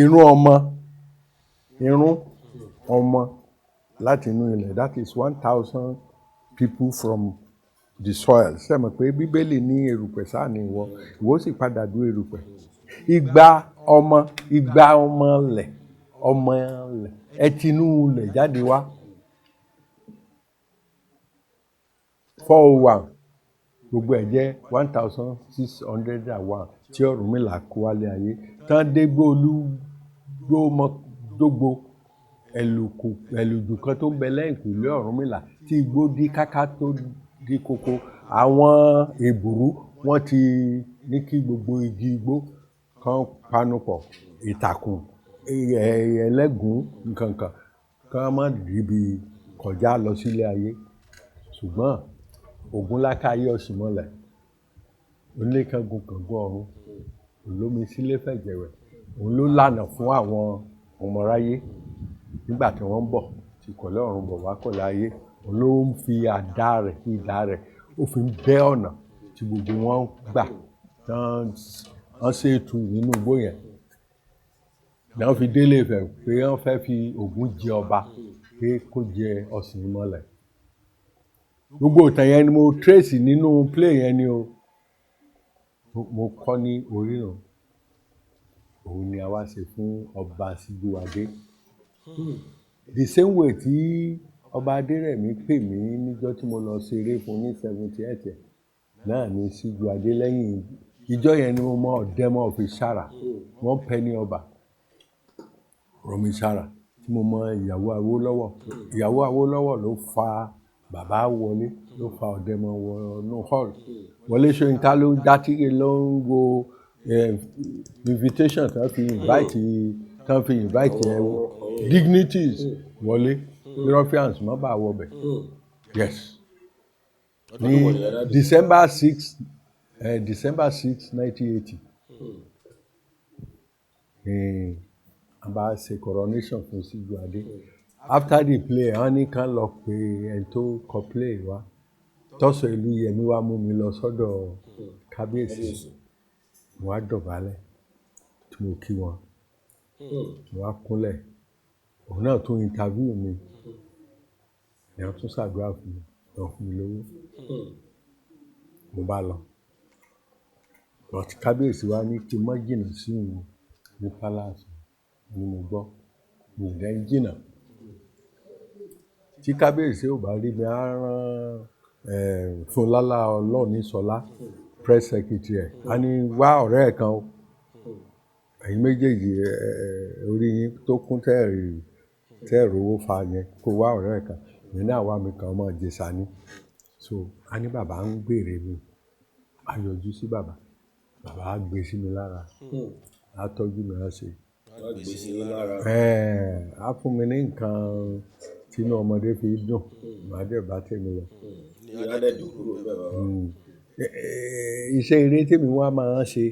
Irú ọmọ, irun ọmọ láti inú ilẹ̀, that is 1,000 people from the soil. Ṣé ẹ mọ̀ pé Bíbélì ní erùpẹ̀ sáà ni ìwọ, ìwọ sì padà du erùpẹ̀. Igba ọmọ, igba ọmọ ilẹ̀, ọmọ ilẹ̀, ẹ ti inú ilẹ̀ jáde wá. 401, gbogbo ẹ̀ jẹ́ 1,601 tí Ọ̀rúnmìlà kó wálé ayé. Tán dé gbóòlù gbómọ dógbo ẹlùkù ẹlùjù kan tó ń bẹ lẹ́yìnkùlé Ọ̀rúnmìlà tí igbó dí káká tó dí koko. Àwọn èbùrú wọ́n ti ní kí gbogbo igi igbó kan panupọ̀, ìtàkùn, ẹlẹ́gùn, nǹkan kan kan má ríbi kọjá lọ sílé ayé. Ṣùgbọ́n Ògúnláka ayé ọ̀sìnmọlẹ̀, oníkangun kángun ọ̀run, olómi sílé fẹ̀jẹ̀wẹ̀, òun ló lànà fún àwọn ọmọ aráyé nígbà tí wọ́n ń bọ̀, tí kọ̀lẹ́ ọ̀run bọ̀ wá kọ̀lẹ́ ayé. Òun ló ń fi àdá rẹ̀, idà rẹ̀, ó fi ń bẹ́ ọ̀nà tí gbogbo wọn gbà tán wọ́n ṣètù nínú igbó yẹn. Ni wọ́n fi délé Ifẹ̀ pé wọ́n fẹ́ fi Ògún jẹ ọba, pé kó jẹ ọ̀sìnmọlẹ̀. Gbogbo ìtàn yẹn ni mo trace nínú play yẹn ni o. Mo kọ́ ní orírun. Òun ni a wá ṣe fún ọba Síjúwadé. The same way tí ọba Adérẹ̀mí pè mí níjọ́ tí mo lọ ṣeré fún ní 78 náà ni Síjúwadé lẹ́yìn ìjọ́ yẹn ni mo mọ Ọ̀dẹ́mọ of Ìsàrà, wọ́n pẹ́ ní ọba Rọ̀mí Ìsàrà tí mo mọ ìyàwó Awólọ́wọ̀. Ìyàwó Awólọ́wọ̀ ló fa bàbá wọlé, ló fa Ọ̀dẹ́mọ wọnú hall. Wọlé Ṣóyínká ló ń dá tíye ló ń wo invitation tán fi invite dignities wọlé. Ruffians má bàa wọ bẹ̀. Yes. Ní December 6, 1980. Ní a bá ṣe coronation fún Síjúwadé. After the play, wọ́n ní ká lọ pe ẹni tó kọ play wá. Tọ́sọ̀ Olúyẹmí wá mú mi lọ sọ́dọ̀ kábíyèsí. Mo wá dọ̀bálẹ̀ tí mo kí wọn. Mo wá kúnlẹ̀. Òun náà tún interview mi. Ni wọ́n tún ṣàdúrà fún mi, wọ́n fún mi lówó. Mo bá lọ. But kábíyèsí wá ní kí n má jìnnà sí òun ní palace. Mo ní mo gbọ́. Mi ò dẹ̀ ń jìnnà. Tí kábíyèsí ò bá rí mi, á rán Fúnlálà Ọlọ́runnísọlá, press secretary ẹ̀. A ní wá ọ̀rẹ́ ẹ̀ kan o. Ẹ̀yin méjèèjì orí yín tó kún tẹ́ẹ̀rí owó fa yẹn kó wá ọ̀rẹ́ ẹ̀ kan. Èmi náà wá mi kan ọmọ Ìjẹ̀ṣà ni. So a ní bàbá ń béèrè mi. A yọjú sí bàbá. Bàbá á gbé sí mi lára. Á tọ́jú mi, á ṣe. Á gbé sí yín lára. Á fún mi ní nǹkan tí inú ọmọdé fi dùn. Màá dẹ̀ bá tèmi lọ. Ní á dẹ̀ dùn kúrò níbẹ̀ bàbá. Iṣẹ́ eré tí èmi wá máa ń ṣe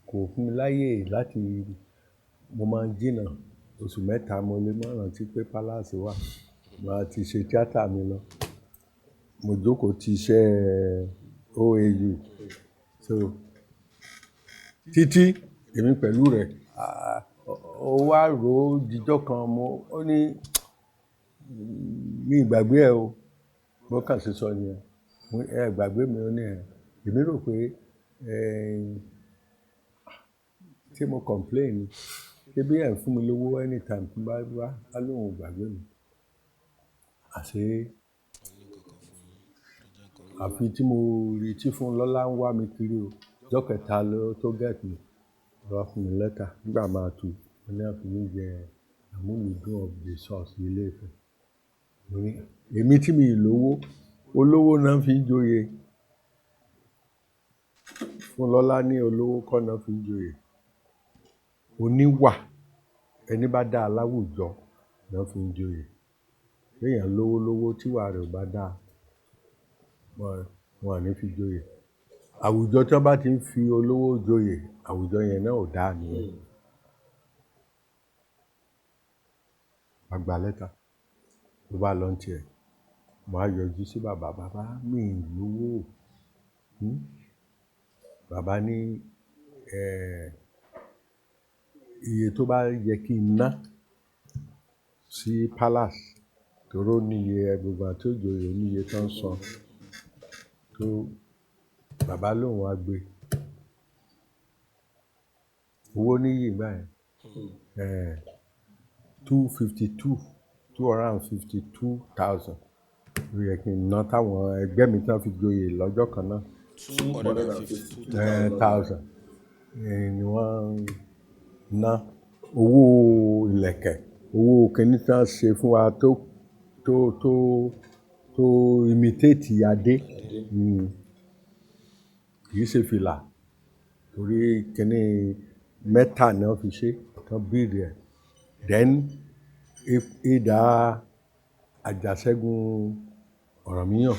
kò fún mi láyè láti mo máa ń jìnnà. Oṣù mẹ́ta mo lè máa rántí pé palace wà. Màá ti ṣe theatre mi lọ. Mo jókòó ti iṣẹ́ OAU. So títí èmi pẹ̀lú rẹ̀, ó wá rò ó dijọ́ kan mo, ó ní mi ì gbàgbé ẹ o. Bó kàn ṣe sọ nìyẹn. Ẹ gbàgbé mi, ó ní ẹ. Èmi rò pé ṣé mo complain ni? Ṣé bí ẹ ń fún mi lówó anytime tí n bá wá, á lóun ò gbàgbé mi. Àṣé àfi tí mo rí tí Fúnlọ́lá ń wá mi kiri o. Ọjọ́ kẹta ló tó get mi. Ó wá fún mi lẹ́tà. Nígbà máa tú, ó ní wọ́n fi mí jẹ Amúlùúdùn of the source Ilé Ifẹ̀. Mo ní èmi tí mi ì lówó, olówó náà fi ń joyè. Fúnlọ́lá ní olówó kọ́ náà fi ń joyè. Oníwà, ẹni bá dá láwùjọ náà fi ń joyè. Bí èèyàn lówó lówó tí ìwà rẹ̀ ò bá dá, wọ́n ò ní fi joyè. Àwùjọ tí wọ́n bá ti ń fi olówó joyè, àwùjọ yẹn náà ò dáa nìyẹn. A gba lẹ́tà, ló bá lọ tiẹ̀, mo á yọjú sí bàbá, bàbá mi ì lówó. Bàbá ní, iye tó bá yẹ kí n ná sí palace, torí ó ní iye gbogbo àwọn tí ó joyè ó ní iye tó ń san. Tó bàbá lóun á gbé. Owó níyì ìgbà yẹn. 252, 252,000 ló yẹ kí n ná táwọn ẹgbẹ́ mi tí wọ́n fi joyè lọ́jọ́ kan náà. 252,000. Thousand ni wọ́n ná. Owó ìlẹ̀kẹ̀, owó kíní tí wọ́n ṣe fún wa tó imitate adé. Kì í ṣe fìlà torí kíní mẹ́ta ni wọ́n fi ṣe, tán build ẹ̀. Then idà Àjàṣẹ́gun Ọ̀rànmíyàn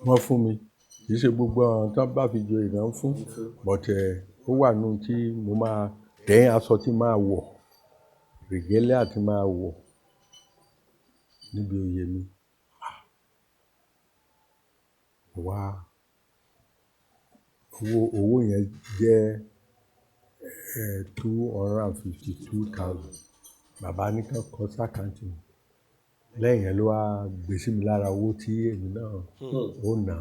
wọ́n fún mi. Kì í ṣe gbogbo àwọn tí wọ́n bá fi joyè náà ń fún, but ó wà nínú tí mo máa then aṣọ tí máa wọ̀, regalia tí máa wọ̀ níbi oyè mi. Wá, owó yẹn jẹ́ 252,000. Bàbá ní kí wọ́n kọ sí àkáǹtì mi. Lẹ́yìn yẹn ló wá gbé sí mi lára owó tí èmi náà ó ná.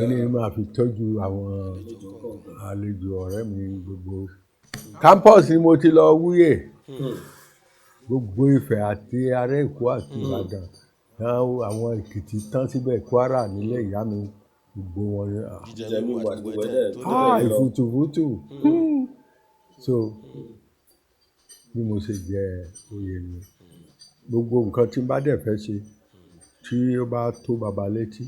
Ó ní máa fi tọ́jú àwọn àlejò ọ̀rẹ́ mi gbogbo. Campus ni mo ti lọ wúyè. Gbogbo Ifẹ̀ àti ará Èkó àti Ìbàdàn, àwọn Èkìtì tán síbẹ̀, Kwara nílé ìyá mi, gbogbo wọn ni. Jíjẹ mímu àti gbogbo ẹ̀ dẹ̀ tó débẹ̀ lọ. Ìfùtùfùtù. So bí mo ṣe jẹ oyè nìyẹn. Gbogbo nǹkan tí n bá dẹ̀ fẹ́ ṣe tí ó bá tó bàbá létí,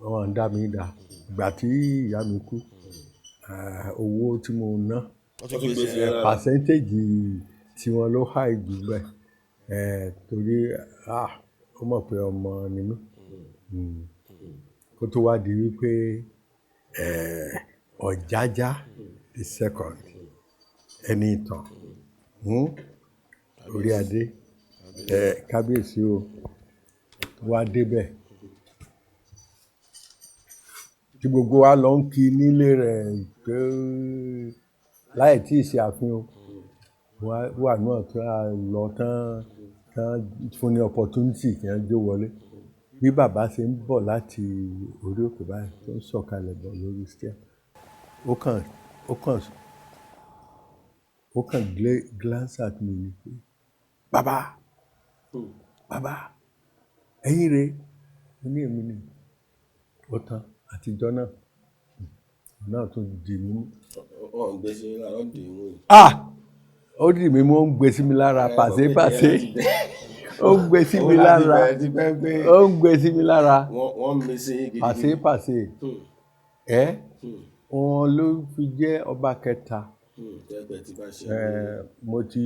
wọ́n máa ń dá mi dá. Ìgbà tí ìyá mi kú, owó tí mo ná, Wọ́n tún gbé sí ẹ lára. percentage tí wọn ló high jù bẹ́ẹ̀. Torí ó mọ̀ pé ọmọ ni mí. Kó tó wá di wípé Ọ̀jájá the second, ẹni ìtàn, orí adé, kábíyèsí o, wá dé bẹ́ẹ̀. Tí gbogbo wa lọ ń kí nílé rẹ̀ pé láì tí ì ṣe àfihàn, wà náà tí a lọ tán, tán fún ní opportunity kí wọ́n jó wọlé. Bí bàbá ṣe ń bọ̀ láti orí òkè báyìí tó ń sọ̀kalẹ̀ bọ̀ lórí stair, ó kàn glance at me ni pé, bàbá, bàbá, ẹ̀yin rè é. Mo ní èmi ni. Ó tán, àtijọ́ náà, náà tún di mí mú. Wọ́n ń gbé sí yín lára, wọ́n dì í mú yín. Ó dì mí mú, ó ń gbé sí mi lára, pàṣẹ pàṣẹ. Ó ń gbé sí mi Ó láti lára. bẹ̀rẹ̀ ti pẹ́ pé Ó ń gbé sí mi lára. Wọ́n ń mí sí yín gidigidi. Pàṣẹ pàṣẹ. Wọn ló fi jẹ́ ọba kẹta. Tẹ́gbẹ́ tí bá ṣe. Mo ti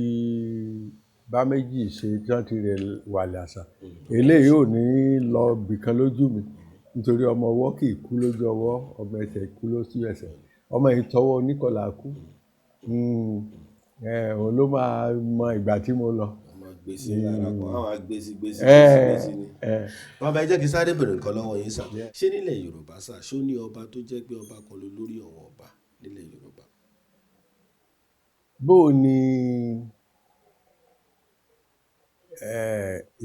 bá méjì ṣe tí wọ́n ti rẹ̀ wàlẹ̀ àṣà. Eléyìí ò ní lọ bìkan lójú mi nítorí ọmọ ọwọ́ kì í kú lójú ọwọ́, ọmọ ẹsẹ̀ kú lójú ẹsẹ̀. Ọmọ yìí tọwọ́ oníkọlà kú. Òun ló máa mọ ìgbà tí mo lọ. Ọmọ gbé sí lára kan, àwọn á gbé sí, gbé sí, gbé sí, gbé sí ni. Bàbá, ẹ jẹ́ kí n sáré bèrè nǹkan lọ́wọ́ yín sà. Ṣé nílẹ̀ Yorùbá sà, ṣó ní ọba tó jẹ́ pé ọba kan ló lórí àwọn ọba nílẹ̀ Yorùbá? Bó o ní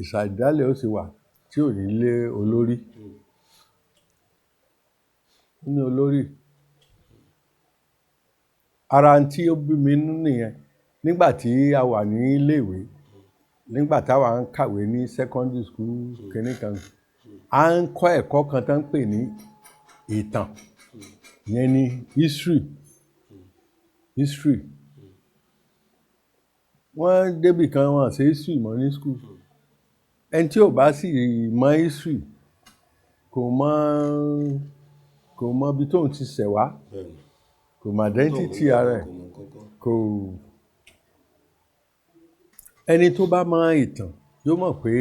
ìṣàdálẹ̀ ó sì wà tí ò ní lé olórí. Ó ní olórí. Ara tí ó bí mi nínú nìyẹn. Nígbà tí a wà ní ilé ìwé, nígbà táwa ń kàwé ní secondary school kìíní kan, a ń kọ́ ẹ̀kọ́ kan tó ń pè ní ìtàn. Ìyẹn ni history. History. Wọ́n débì kan wọ́n ṣe history mọ́ ní school. Ẹni tí ò bá sì mọ history kò mọ ibi tóun ti ṣẹ̀ wá, kò mọ identity ara ẹ̀, Kò mọ nǹkan kan. kò. Ẹni tó bá mọ ìtàn yóò mọ̀ pé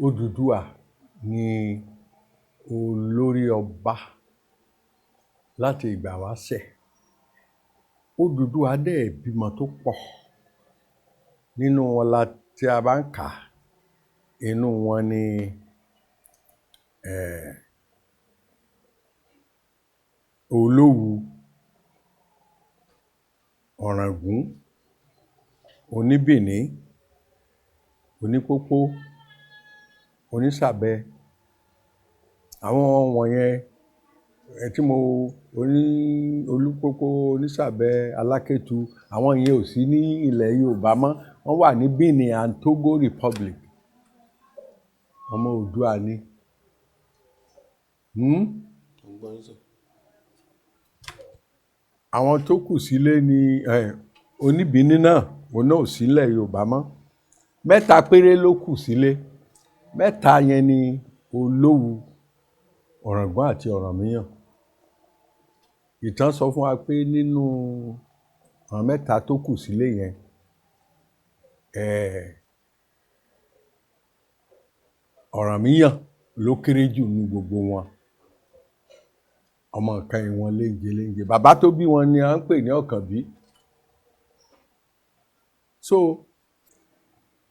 Odùduwà ni olórí ọba láti ìgbà wáṣẹ̀. Odùduwà dẹ̀ bímọ tó pọ̀. Nínú wọn la tí a bá ń kà, inú wọn ni Olówu, Ọ̀ràngún, Oníbìní, Onípópó, Onísàbẹ. Àwọn wọ̀nyẹn tí mo oní Olúpópó, Onísàbẹ, Alákétu, àwọn yẹn ò sí ní ilẹ̀ Yorùbá mọ́. Wọ́n wà ní Benin and Togo Republic. Ọmọ Oòduà ni. Hmm? Mo ń gbọ́ yín sir. Àwọn tó kù sílé ni Oníbìní náà, òun náà ò sí nílẹ̀ Yorùbá mọ́. Mẹ́ta péré ló kù sílé. Mẹ́ta yẹn ni Olówu, Ọ̀ràngún àti Ọ̀rànmíyàn. Ìtàn sọ fún wa pé nínú àwọn mẹ́ta tó kù sílé yẹn, Ọ̀rànmíyàn ló kéré jù nínú gbogbo wọn. Ọmọ ìkẹyìn wọn léńje léńje. Bàbá tó bí wọn ni à ń pè ní Ọ̀kànbí. So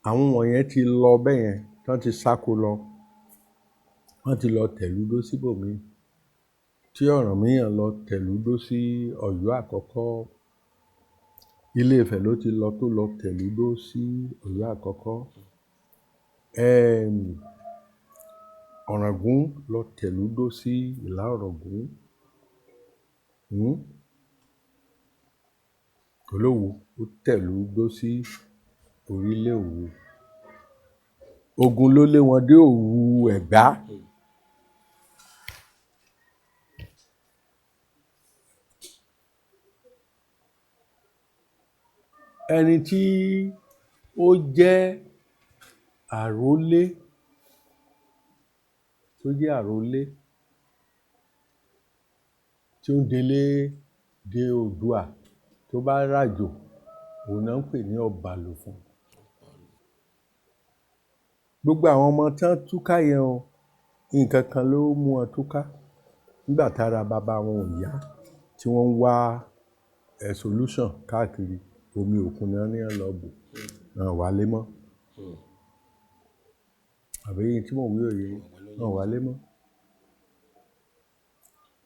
àwọn wọ̀nyẹn ti lọ bẹ́yẹn, tán ti sáko lọ. Wọ́n ti lọ tẹ̀lúdó síbòmíì. Tí Ọ̀rànmíyàn lọ tẹ̀lúdó sí Ọ̀yọ́ àkọ́kọ́. Ilé Ifẹ̀ ló ti lọ tó lọ tẹ̀lúdó sí Ọ̀yọ́ àkọ́kọ́. Ọ̀ràngún lọ tẹ̀lúdó sí Ìlá Ọ̀ràngún. Hmm? Olówu ó tẹ̀lúdó sí orílẹ̀ Òwu. Ogun ló lé wọn dé Òwu Ẹ̀gbá. Ẹni tí ó jẹ́ àrólé, tó jẹ́ àrólé tí ó ń delé de Oòduà tó bá ràjò, òun náà ń pè ní Ọbàlùfọ̀n. Gbogbo àwọn ọmọ tán túká yẹn o, nǹkan kan ló mú wọn túká. Nígbà tára bàbá wọn ò yá, tí wọ́n ń wá solution káàkiri, omi òkun ni wọ́n ní wọ́n lọ bù, wọn ò wálé mọ́. Àbí eyín tí mò ń wí ò yé yín? Wọn ò wálé mọ́.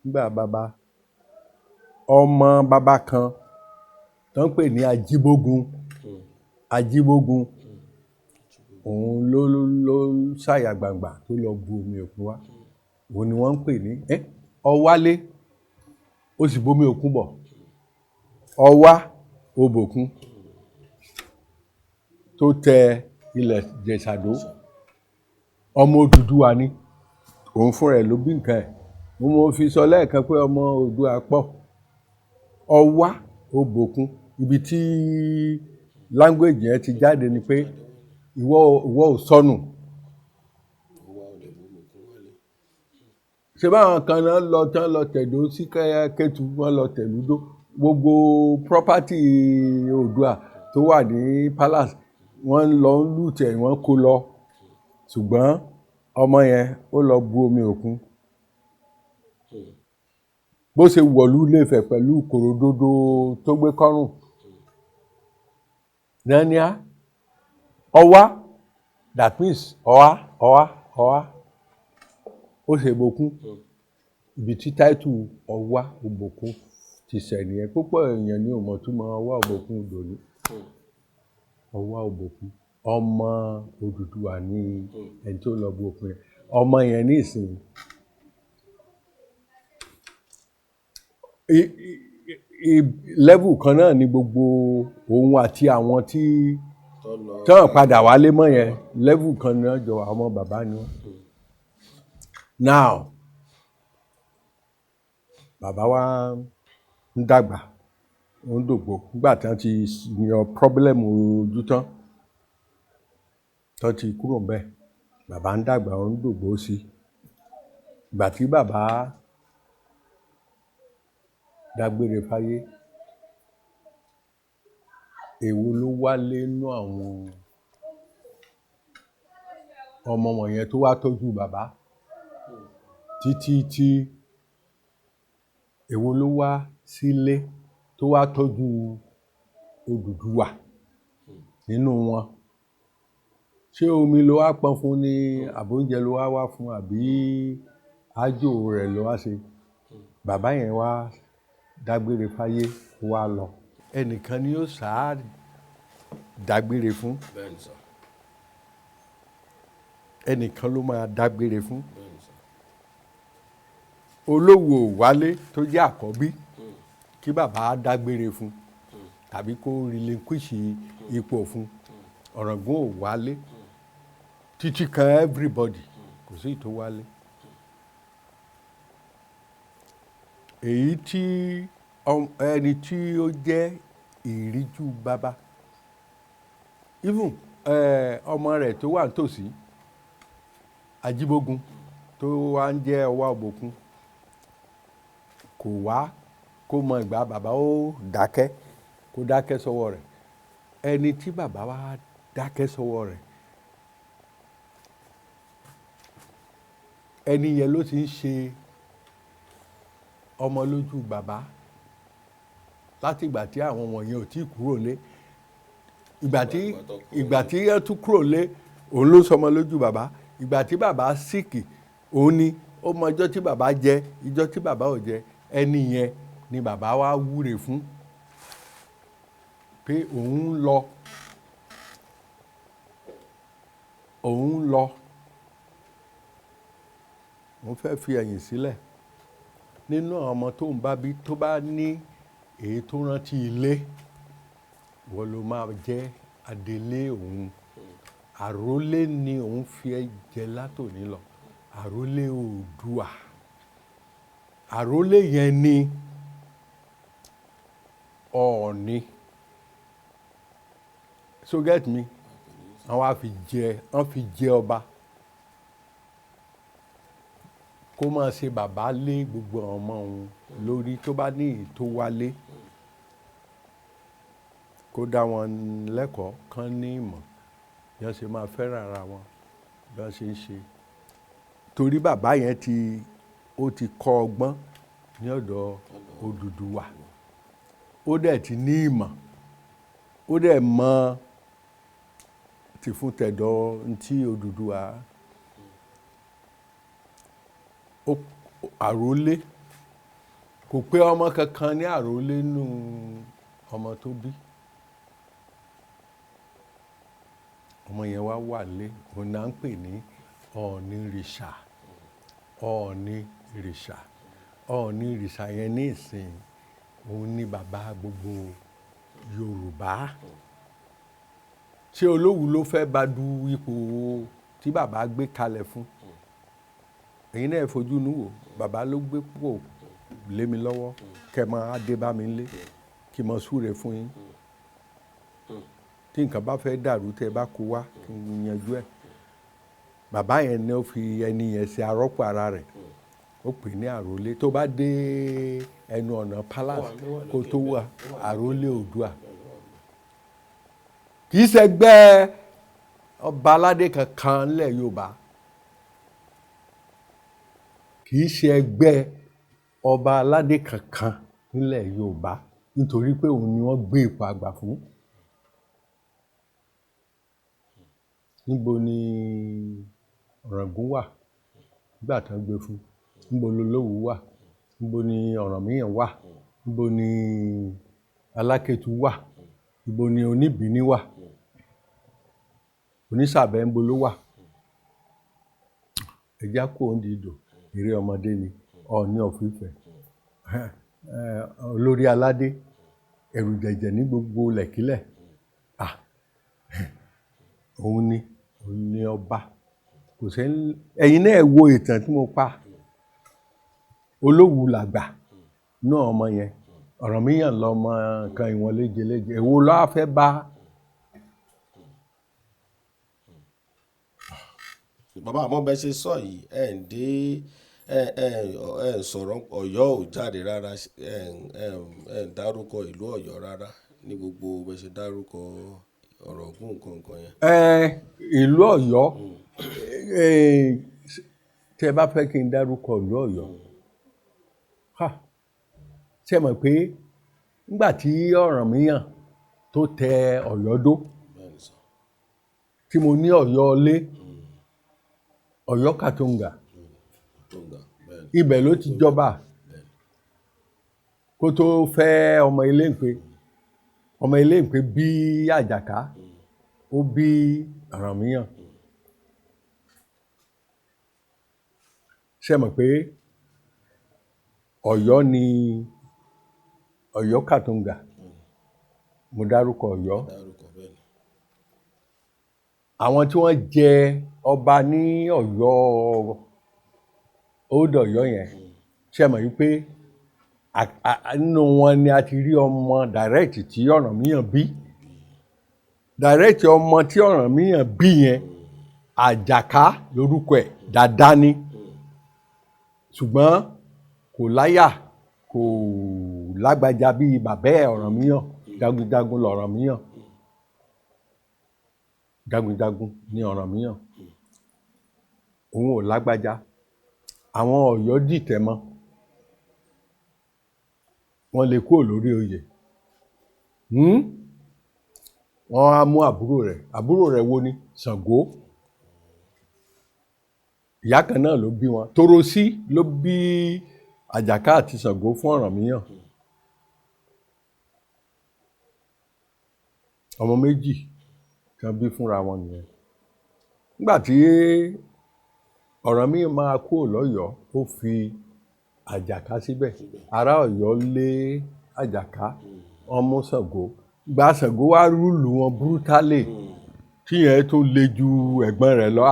Nígbà bàbá, ọmọ bàbá kan tó ń pè ní Ajíbógun, Ajíbógun, òun ló ṣàyà gbangba tó lọ bu omi òkun wá. Òun ni wọ́n ń pè ní, Ọwálé, ó sì bomi òkun bọ̀. Ọwá, obòkun tó tẹ ilẹ̀ Ìjẹ̀ṣà dó. Ọmọ Odùduwà ni. Òun fúnra ẹ̀ ló bí nǹkan ẹ̀. Mo fi sọ lẹ́ẹ̀kan pé ọmọ Oòduà pọ̀. Ọwá, obòkun. Ibi tí language yẹn ti jáde ni pé ìwọ ò sọnù. Ọwá ò dẹ̀ bomi òkun wálé. Ṣé báwọn kan náà lọ tán lọ tẹ̀dó sí Kétu, wọ́n lọ tẹ̀lúdó. Gbogbo property Oòduà tó wà ní palace, wọ́n lọ ń loot ẹ̀, wọ́n kó lọ. Ṣùgbọ́n ọmọ yẹn ó lọ bu omi òkun. Bó ṣe wọ̀lú Ilé Ifẹ̀ pẹ̀lú kòròdodo tó gbé kọ́rùn. Náníá, Ọwá, that means ọwá, ọwá, ọwá. Ó ṣe ìbòkun. Ibi tí táìtù Ọwá Òbòkun ti ṣẹ̀ nìyẹn. Púpọ̀ èèyàn ni ò mọ̀ túmọ̀ Ọwá Òbòkun dòní. Ọwá Òbòkun. Ọmọ Odùduwà ni ẹni tó lọ bu òkun yẹn. Ọmọ yẹn ní ìsìn. Level kan náà ni gbogbo òun àti àwọn tí tán padà wálé mọ́ yẹn. Level kan náà jọ àwọn bàbá ni wọ́n. Now, bàbá wa ń dàgbà, ó ń dògbò. Nígbà tí wọ́n ti yan problem ojú tán, tán ti kúrò ńbẹ̀. Bàbá ń dàgbà, ó ń dògbò sí. Ìgbà tí bàbá dágbére fáyé, èwo ló wálé nínú àwọn ọmọ wọ̀nyẹn tó wá tọ́jú bàbá Títí tí èwo ló wá sílé tó wá tọ́jú Odùduwà nínú wọn? Ṣé omi ló wá pọn fún ni, àbóúnjẹ ló wá wá fún, àbí ájò rẹ̀ ló wá ṣe? Bàbá yẹn wá dágbére fáyé, ó wá lọ. Ẹnìkan ni ó sáà dágbére fún. Bẹ́ẹ̀ni sà. Ẹnìkan ló máa dágbére fún. Bẹ́ẹ̀ni sà. Olówù wálé tó jẹ́ àkọ́bí kí bàbá dágbére fún tàbí kó relinquish ipò fún. Ọ̀ràngún ò wálé títí kan, everybody, kò sí tó wálé. Èyí tí ẹni tí ó jẹ́ ìríjú bàbá, even ọmọ rẹ̀ tó wà nítòsí, Ajíbógun, tó wá ń jẹ́ Ọwá Òbòkun, kò wá kó mọ ìgbà bàbá ó dákẹ́, kó dákẹ́ sọ́wọ́ rẹ̀. Ẹni tí bàbá wa dákẹ́ sọ́wọ́ rẹ̀, ẹni yẹn ló ti ń ṣe ọmọ lójú bàbá láti ìgbà tí àwọn wọ̀nyẹn ò tí kúrò lé. Ìgbà tí yẹn tún kúrò lé, òun ló sọmọ lójú bàbá. Ìgbà tí bàbá síkì, òun ni ó mọ ọjọ́ tí bàbá jẹ, ìjọ́ tí bàbá ò jẹ. Ẹni yẹn ni bàbá wa wúre fún pé òun ń lọ, òun ń lọ, òun fẹ́ fi ẹ̀yìn sílẹ̀. Nínú àwọn ọmọ tó ń bá bí, tó bá ní èyí tó rántí ilé, wọ́n ló máa jẹ́ adelé òun. Àrólé ni òun fi ẹ́ jẹ látòní lọ, àrólé Oòduà. Àrólé yẹn ni Ọọ̀ni. So get me? Wọ́n wá fi jẹ, wọ́n fi jẹ ọba kó máa ṣe bàbá lé gbogbo àwọn ọmọ òun lórí. Tó bá ní èyí tó wálé, kó dá wọn lẹ́kọ̀ọ́, kán ní ìmọ̀ bí wọ́n ṣe máa fẹ́ràn ara wọn, bí wọ́n ṣe ń ṣe. Torí bàbá yẹn ti, ó ti kọ́ ọgbọ́n ní ọ̀dọ̀ Odùduwà, ó dẹ̀ ti ní ìmọ̀, ó dẹ̀ mọ tìfun tẹ̀dọ̀ ntí Odùduwà. Àrólé kò pé ọmọ kankan ní àrólé nù ọmọ tó bí. Ọmọ yẹn wá wà lé, òun náà ń pè ní Ọọ̀nirìṣà. Ọọ̀nirìṣà, Ọọ̀nirìṣà yẹn ní ìsìn, òun ni bàbá gbogbo Yorùbá. Ṣé Olówu ló fẹ́ bá du ipò tí bàbá gbé kalẹ̀ fún? Ẹ̀yin náà fojú inú wò, bàbá ló gbé pò lé mi lọ́wọ́, kẹ́ máa dé bá mi lé, kí mo súre fún yín. Tí nǹkan bá fẹ́ dàrú, tẹ́ ẹ bá kó wá, kí n yanjú ẹ̀. Bàbá yẹn ni ó fi ẹni yẹn ṣe arọ́pò ara rẹ̀, ó pè ní àrólé. Tó bá dé ẹnu ọ̀nà palace, kó tó wà, àrólé Oòduà. Kì í ṣẹgbẹ́ ọba aládé kankan nílẹ̀ Yorùbá, kì í ṣe ẹgbẹ́ ọba aládé kankan nílẹ̀ Yorùbá, nítorí pé òun ni wọ́n gbé ipò àgbà fún. Níbo ni Ọ̀ràngún wà nígbà tí wọ́n gbé fún? Níbo ni Olówu wà? Níbo ni Ọ̀rànmíyàn wà? Níbo ni Alákétu wà? Níbo ni Oníbìíní wà? Onísàbẹ̀ níbo ló wà? Ẹja kú òǹdí ìdò, eré ọmọdé ni. Ọọ̀ni of Ifẹ̀, olórí aládé, ẹ̀rù jẹ̀jẹ̀ ní gbogbo lẹ̀kílẹ̀. Òun ni, òun ni ọba. Kò sẹ́. Ẹ̀yin náà wo ìtàn tí mo pa. Olówu làgbà náà, ọmọ yẹn, Ọ̀rànmíyàn lọmọ kan, ìwọ̀n léje léje. Èwo ló wá fẹ́ bá? Bàbá, àmọ́ bẹ́ẹ̀ ṣe sọ yìí, ẹ̀ ń dé, ẹ ẹ ẹ ń sọ̀rọ̀ Ọ̀yọ́ ò jáde rárá, ẹ ń dárúkọ ìlú Ọ̀yọ́ rárá ní gbogbo bẹ́ẹ̀ ṣe dárúkọ Ọ̀ràngún nǹkan nǹkan yẹn. Ìlú Ọ̀yọ́, Tẹ́ ẹ bá fẹ́ kí n dárúkọ ìlú Ọ̀yọ́, ha, ṣé ẹ mọ̀ pé nígbà tí Ọ̀rànmíyàn tó tẹ Ọ̀yọ́ dó, Bẹ́ẹ̀ni sir. tí mo ní Ọ̀yọ́ lé, Ọ̀yọ́ Kàtúngà, Tóńgà, bẹ́ẹ̀ni. Ibẹ̀ ló ti jọba kó tó fẹ́ ọmọ Iléǹpé. Ọmọ Iléǹpé bí Àjàká, ó bí Ọ̀rànmíyàn. Ṣé ẹ mọ̀ pé Ọ̀yọ́ ni Ọ̀yọ́ Kàtúngà? Mo dárúkọ Ọ̀yọ́. Dárúkọ, bẹ́ẹ̀ni. Àwọn tí wọ́n jẹ ọba ní Ọ̀yọ́, Old Ọ̀yọ́ yẹn, ṣé ẹ mọ̀ wípé nínú wọn ni a ti rí ọmọ direct tí Ọ̀rànmíyàn bí. Direct ọmọ tí Ọ̀rànmíyàn bí yẹn, Àjàká lórúkọ ẹ̀, dàda ni. Ṣùgbọ́n kò láyà, kò lágbájá bíi bàbá ẹ̀ Ọ̀rànmíyàn. Jagunjagun lọ̀rànmíyàn. Jagunjagun ni Ọ̀rànmíyàn. Òun ò lágbájá. Àwọn Ọ̀yọ́ dìtẹ̀ mọ́. Wọ́n lé kúrò lórí oyè. Wọ́n á mú àbúrò rẹ̀. Àbúrò rẹ̀ wo ni? Ṣàngó. Ìyá kan náà ló bí wọn. Torosí ló bí Àjàká àti Ṣàngó fún Ọ̀rànmíyàn. Ọmọ méjì kan bí fúnra wọn nìyẹn. Nígbà tí Ọ̀rànmíyàn máa kúrò lọ́yọ̀ọ́, ó fi Àjàká síbẹ̀. Ará Ọ̀yọ́ lé Àjàká, wọ́n mú Ṣàngó. Gba Ṣàngó wá rúlù wọn brutally, tí yẹn tó le ju ẹ̀gbọ́n rẹ̀ lọ.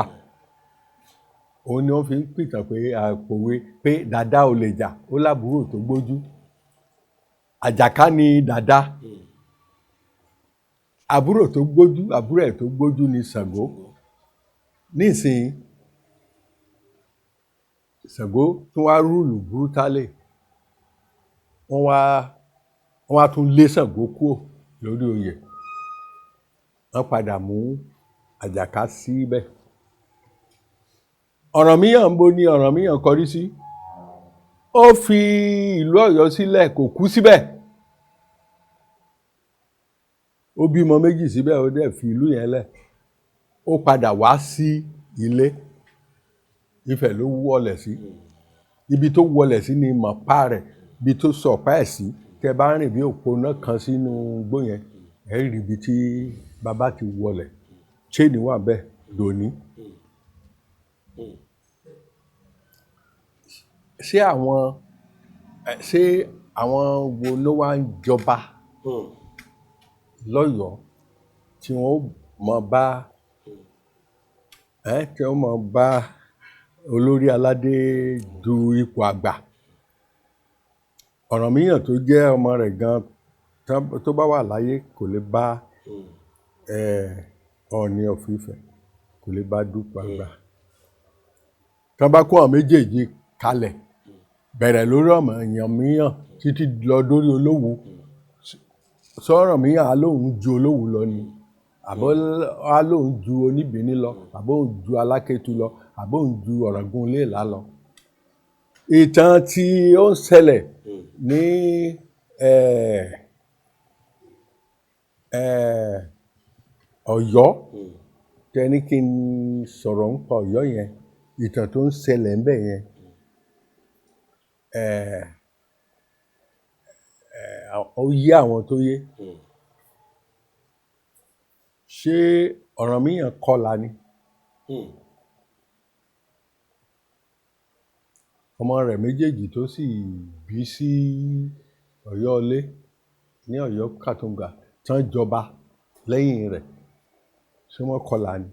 Òun ni wọ́n fi ń pìtàn pé àpòwe pé dàda ò lè jà, ó lábúrò tó gbójú. Àjàká ni dàda. Àbúrò tó gbójú, àbúrò ẹ̀ tó gbójú ni Ṣàngó. Nísìnyí, Ṣàngó tún wá rúlù brutally. Wọ́n wá tún lé Ṣàngó kúrò lórí oyè. Wọ́n padà mú Àjàká síbẹ̀. Ọ̀rànmíyàn ń bo ni Ọ̀rànmíyàn kọrí sí. Ó fi ìlú Ọ̀yọ́ sílẹ̀, kò kú síbẹ̀. Ó bímọ méjì síbẹ̀, ó dẹ̀ fi ìlú yẹn lẹ̀. Ó padà wá sí ilé. Ifẹ̀ ló wọlẹ̀ sí. Ibi tó wọlẹ̀ sí ni mọ̀pá rẹ̀, ibi tó sọ ọ̀pá ẹ̀ sí. Tẹ bá rìn bí òpónà kan sínú igbó yẹn, ẹ rí ibi tí bàbá ti wọlẹ̀. Chain wà bẹ́ẹ̀ dòní. Ṣé àwọn wo ló wá ń jọba lọ́yọ̀ọ́ tí wọ́n ó mọ bá ẹ́ tí wọ́n mọ bá olórí aládé du ipò àgbà? Ọ̀rànmíyàn tó jẹ́ ọmọ rẹ̀ gan tó bá wà láyé kò lè bá Ọọ̀ni of Ifẹ̀, kò lè bá dupò àgbà. Tán bá kó àwọn méjèèjì kalẹ̀, bẹ̀rẹ̀ lórí Ọ̀rànmíyàn títí lọ dórí Olówu. Sọ̀rànmíyàn á lóun ju Olówu lọ ni, àbó á lóun ju Oníbìíní lọ, àbó òun ju Alákétu lọ, àbó òun ju Ọ̀ràngún Iléèlá lọ. Ìtàn tí ó ń ṣẹlẹ̀ ní Ọ̀yọ́, tẹ ní kí n sọ̀rọ̀ nípa Ọ̀yọ́ yẹn, ìtàn tó ń ṣẹlẹ̀ ńbẹ̀ yẹn, ó yé àwọn tó yé. Ṣé Ọ̀rànmíyàn kọlà ni? Ọmọ rẹ̀ méjèèjì tó sì bí sí Ọ̀yọ́ ilé ní Ọ̀yọ́ Kàtúngà tán jọba lẹ́yìn rẹ̀, ṣé wọ́n kọlà ni?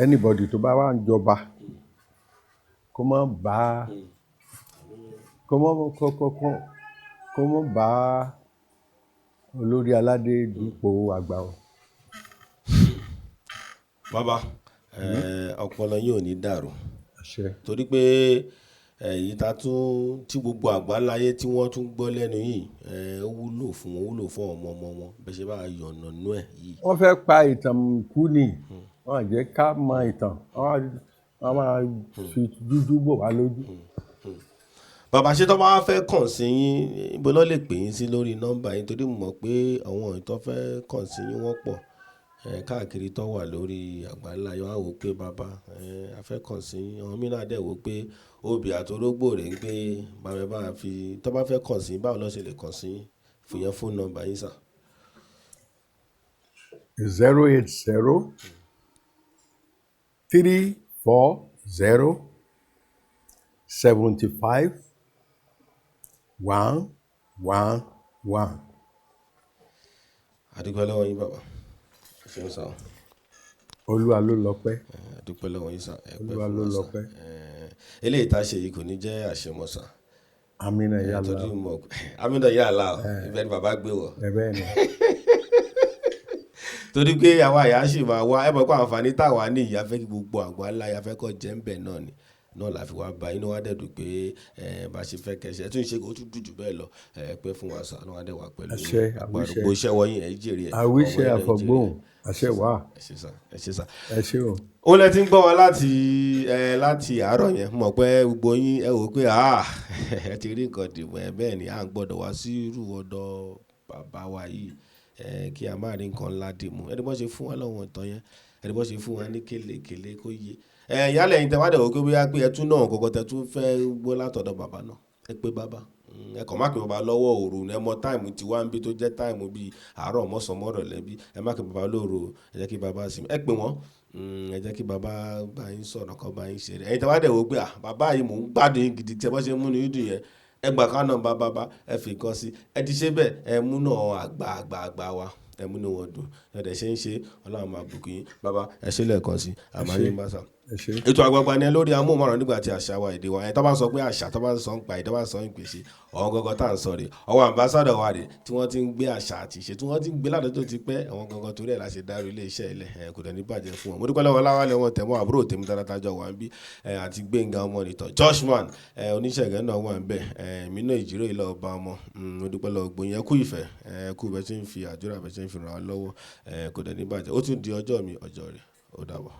Anybody tó bá wà ń jọba kó má bá kó má kó kó kó kó má bá olórí aládé dupò àgbà o. Bàbá, ọpọlọ yín ò ní dàrú. Àṣẹ. Torí pé èyí ta tún tí gbogbo àgbáláyé tí wọ́n tún gbọ́ lẹ́nu yìí, ó wúlò fún wọn, ó wúlò fún ọmọ ọmọ wọn. Bẹ́ẹ̀ ṣe bá yànnà nú ẹ̀ yìí. Wọ́n fẹ́ pa ìtàn kú ni. Wọ́n á jẹ́ ká mọ ìtàn. Wọ́n máa fi dúdú bò wá lójú. Bàbá, ṣé tó bá fẹ́ kàn sí yín, ibo ló lè pè yín sí lórí nọ́mbà yín? Torí mo mọ̀ pé àwọn èèyàn tó fẹ́ kàn sí yín wọ́n pọ̀ káàkiri tó wà lórí àgbáńlá. Yóò wá wò pé bàbá, a fẹ́ kàn sí yín. Àwọn mìíràn dẹ̀ wò pé obì àti orógbó rè ń pé bàbá bá fi tó bá fẹ́ kàn sí yín, báwo ló ṣe lè kàn sí yín? Fún yẹn, fóònù nọ́mbà yín sà. 08034075111. A dúpẹ́ lọ́wọ́ yín, bàbá. Ẹ ṣeun sà. Olúwa ló lọ́pẹ́. A dúpẹ́ lọ́wọ́ yín sà. Ẹ pẹ́ Olúwa fún ló wa sà. lọ́pẹ́. Eléyìí tá a ṣe yìí kò ní jẹ́ àṣemọ́ sà. Amina yàrá. Torí mọ̀ amina yàrá ibẹ̀ ni bàbá gbé wọ̀. Ẹ bẹ́ẹ̀ ni. Torí pé àwa àyà sì máa wá. Ẹ mọ̀ pé àǹfààní táwa ní ìyá fẹ́ kí gbogbo àgbáńlá ya fẹ́ kọ́ jẹ́ ń bẹ̀ náà ni náà la fi wá bá inú wa dẹ̀dùn pé ẹ bá ṣe fẹ́ kẹsẹ̀ ẹ tún ṣe kó tún dùn jù bẹ́ẹ̀ lọ. Ẹ pẹ́ fún wa sà, náà wá dẹ̀ wá pẹ̀lú Àṣẹ, àgbà àwíṣẹ. gbogbo iṣẹ́ wọ̀nyí, ẹ jèrè ẹ. Àwíṣẹ Ọmọ yẹn náà jèrè ẹ. Àfọ̀gbóhùn àṣẹ wà. Ẹ ṣé sà, ẹ ṣé sà. Ẹ ṣé o. Ó lẹ ti ń gbọ́ wa láti àárọ̀ yẹn. Mọ̀ pé gbogbo yín ẹ wò ó pé ẹ ti rí nǹkan dìbò ẹ. Bẹ́ẹ̀ ni à ń gbọ́dọ̀ wá sí irú ọ̀dọ̀ bàbá wa yìí kí a má rí nǹkan ńlá dìmú. Ẹni bọ́ ṣe fún wa lọ́wọ́ ìtàn yẹn, ẹni bọ́ ṣe fún wa ní kélekèlé kó yé ẹ. Yálẹ̀ yín tẹ wá dẹ̀ wò pé bóyá pé ẹ tún náà kọ̀ọ̀kan tẹ tún fẹ́ gbọ́ látọ̀dọ̀ bàbá náà, ẹ pé bàbá. Ẹ kàn má pè bàbá lọ́wọ́ òru. Ẹ mọ time tí wá ń bí tó jẹ́ time bíi àárọ̀, mọ́sàn-án, mọ́rọ̀lẹ́ bí. Ẹ má pè bàbá lóru, ẹ jẹ́ kí bàbá sinmi. Ẹ pè wọ́n. Ẹ jẹ́ kí bàbá bá yín sọ̀rọ̀, kọ́ bá yín ṣeré. Ẹ̀yin tí wá dẹ̀ wò pé à bàbá yìí, mò ń gbádùn yín gidi tí ẹ bọ́ ṣe ń múnú yín dùn yẹn, ẹ gbà ká náà bá bàbá ẹ fi nǹkan sí. Ẹ ti ṣe bẹ́ẹ̀, ẹ mú náà àgbà àgbà àgbà wa, ẹ múnú wọn dùn. Ẹ dẹ̀ ṣe ń ṣe, Ọlọ́run máa bùkún yín. Bàbá, ẹ ṣe lẹ́ẹ̀kan sí àmàlí Ṣé. bá sà. Ẹ ṣé. Ètò Àgbààgbà ni ẹ lórí amóhùnmáwòrán nígbà tí àṣà wa, èdè wa ẹ. Tó bá ń sọ pé àṣà, tó bá ń sọ ń pa èdè, tó bá ń sọ ń pèsè ọ̀hún gangan tá à ń sọ rè, ọwọ́ ambassador wa rè tí wọ́n ti ń gbé àṣà àti ìṣe, tí wọ́n ti ń gbé ládàá tó ti pẹ́. Àwọn gangan torí ẹ̀ la ṣe dárú ilé iṣẹ́ ilẹ̀ ẹ. Kò dẹ̀ ní bàjẹ́ fún wọn. Mo dúpẹ́ lọ́wọ́ Láwálẹ̀ wọn tẹ̀mọ́ àbúrò tèmi dáadáa jọ wà ń bí ẹ àti Gbẹ̀ngà ọmọ nìtàn Joshman ẹ oníṣègùn náà wà ń bẹ̀ ẹ. Èmi náà ìjírò ìlọ ọba ọmọ. Mo dúpẹ́ lọ́wọ́ gbòyìn. Ẹ kú ìfẹ́, ẹ kú bẹ́ẹ̀ tí ń fi àdúrà, bẹ́ẹ̀ tí ń fi ràn án lọ́wọ́ ẹ. Kò dẹ̀ ní bàjẹ́. Ó tún di ọjọ́ mi, ọjọ́ rẹ̀. Ó dàbọ̀.